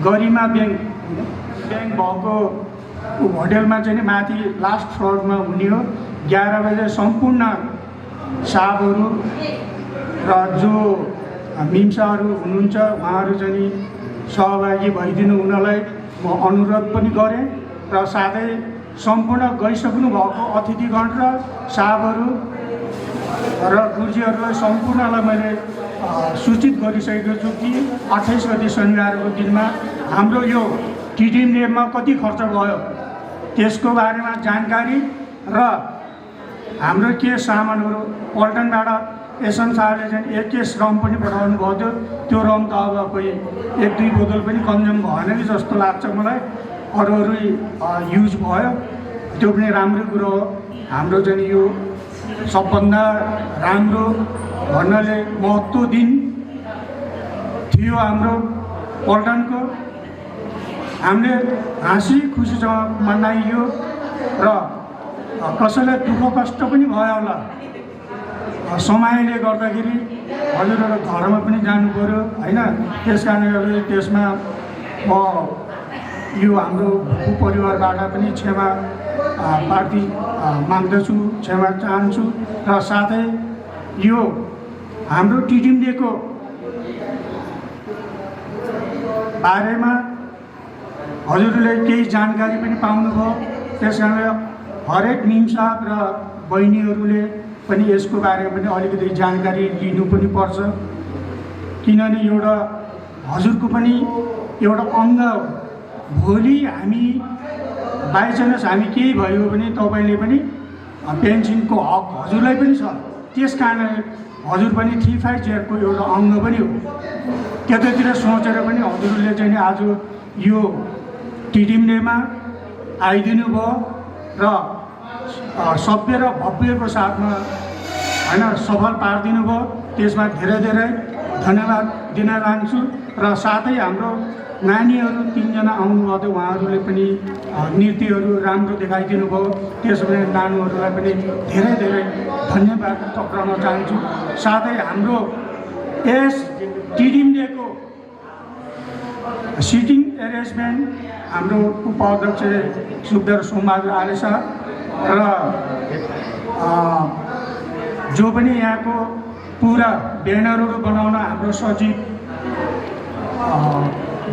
गरिमा ब्याङ्क भएको होटलमा चाहिँ माथि लास्ट फ्लोरमा हुने हो। 11 बजे सम्पूर्ण साहबहरू र जो मिम्साहरू हुनुहुन्छ उहाँहरू चाहिँ सहभागी भइदिनु हुनलाई म अनुरोध पनि गरेँ र साथै सम्पूर्ण गइसक्नु भएको अतिथिगण र साहबहरू र गुरुजीहरूलाई सम्पूर्णलाई मैले सूचित गरिसकेको छु कि 28 गते शनिबारको दिनमा हाम्रो यो टिडिम डेमा कति खर्च भयो त्यसको बारेमा जानकारी र हाम्रो के सामानहरू पल्टनबाट एसएम साहबले चाहिँ एक रम पनि पठाउनु भयो थियो। त्यो रम त अब कोही 1-2 बोतल पनि कन्ज्युम भएन कि जस्तो लाग्छ मलाई। अरू युज भयो, त्यो पनि राम्रो कुरो हो। हाम्रो चाहिँ यो सबभन्दा राम्रो भन्नाले महत्त्व दिन थियो हाम्रो पल्टनको। हामीले हाँसी खुसीसँग मनाइयो र कसैलाई दुःख कष्ट पनि भयो होला। समयले गर्दाखेरि हजुरहरू घरमा पनि जानु पर्यो हैन। त्यस कारणले गर्दा त्यसमा म यो हाम्रो परिवारबाट पनि क्षमा प्रार्थी माग्दछु, क्षमा चाहन्छु। र साथै यो हाम्रो टिडिम डेको बारेमा हजुरले केही जानकारी पनि पाउनुभयो। त्यस कारणले हरेक मिम साहब र बहिनीहरूले पनि यसको बारेमा पनि अलिकति जानकारी लिनु पनि पर्छ। किनभने एउटा हजुरको पनि एउटा अङ्ग हो। भोलि हामी बाइचान्स हामी केही भयो भने तपाईँले पनि पेन्सनको हक हजुरलाई पनि छ। त्यस कारणले हजुर पनि 350 को एउटा अङ्ग पनि हो। त्यतातिर सोचेर पनि हजुरले चाहिँ आज यो टिडिम डेमा आइदिनु भयो र सभ्य र भव्यको साथमा होइन सफल पारिदिनु भयो। त्यसमा धेरै धेरै धन्यवाद दिन चाहन्छु। र साथै हाम्रो नानीहरू 3 जना आउनुभयो थियो, उहाँहरूले पनि नृत्यहरू राम्रो देखाइदिनु भयो। त्यसमा नानीहरूलाई पनि धेरै धेरै धन्यवाद टक्राउन चाहन्छु। साथै हाम्रो यस टिडिम डेको सिटिङ एरेन्जमेन्ट हाम्रो उपाध्यक्ष सुखदेव सोमबहादुर आले सर र जो पनि यहाँको पुरा ब्यानरहरू बनाउन हाम्रो सचिव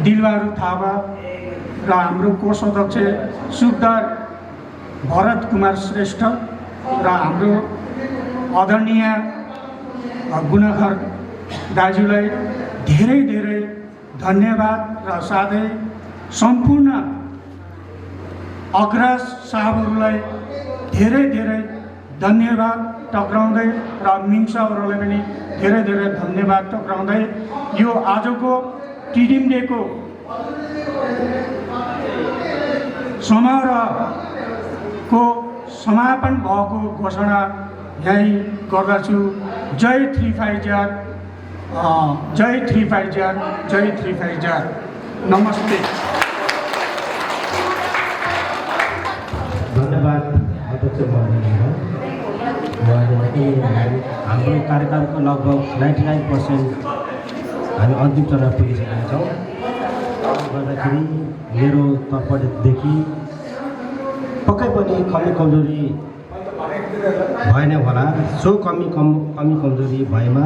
दिलबहादुर थापा र हाम्रो कोषाध्यक्ष सुखदार भरत कुमार श्रेष्ठ र हाम्रो आदरणीय गुणखर दाजुलाई धेरै धेरै धन्यवाद। र साथै सम्पूर्ण अग्रज साहबहरूलाई धेरै धेरै धन्यवाद टक्राउँदै र मिङ्साहरूलाई पनि धेरै धेरै धन्यवाद टक्राउँदै यो आजको टिडिम डेको समारोहको समापन भएको घोषणा यहीँ गर्दछु। जय 350, जय 350, जय 350। नमस्ते। धन्यवाद अध्यक्ष महोदय। हाम्रो कार्यक्रमको लगभग 99% हामी अन्तिम चरण पुगिसकेका छौँ। गर्दाखेरि मेरो तर्फदेखि पक्कै पनि कमी कमजोरी भएन होला। सो कमी कमजोरी भएमा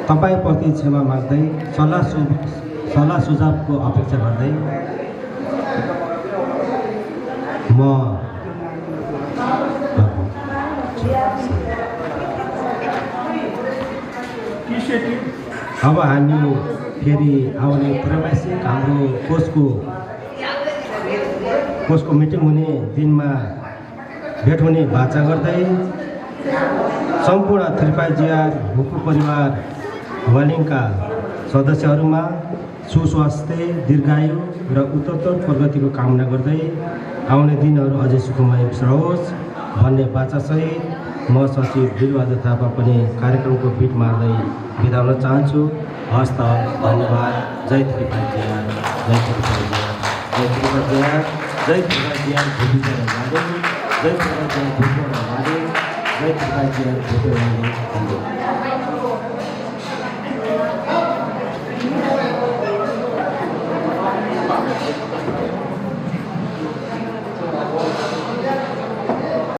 तपाईँप्रति क्षमा माग्दै सल्लाह सुझावको अपेक्षा गर्दै म अब हामी फेरि आउने त्रैमासिक हाम्रो कोषको मिटिङ हुने दिनमा भेट हुने बाचा गर्दै सम्पूर्ण 350 भुपु परिवार वालिङका सदस्यहरूमा सुस्वास्थ्य, दीर्घायु र उत्तरोत्तर प्रगतिको कामना गर्दै आउने दिनहरू अझै सुखमय रहोस् भन्ने बाचासहित म सचिव दिलबहादुर थापा पनि कार्यक्रमको बिट मार्दै बिदा हुन चाहन्छु। हस्त धन्यवाद। जय 350, जय 350, जय 350, जय 350 भुपु वालिङ, जय 350 भुपु वालिङ, जय 350 भुपु वालिङ।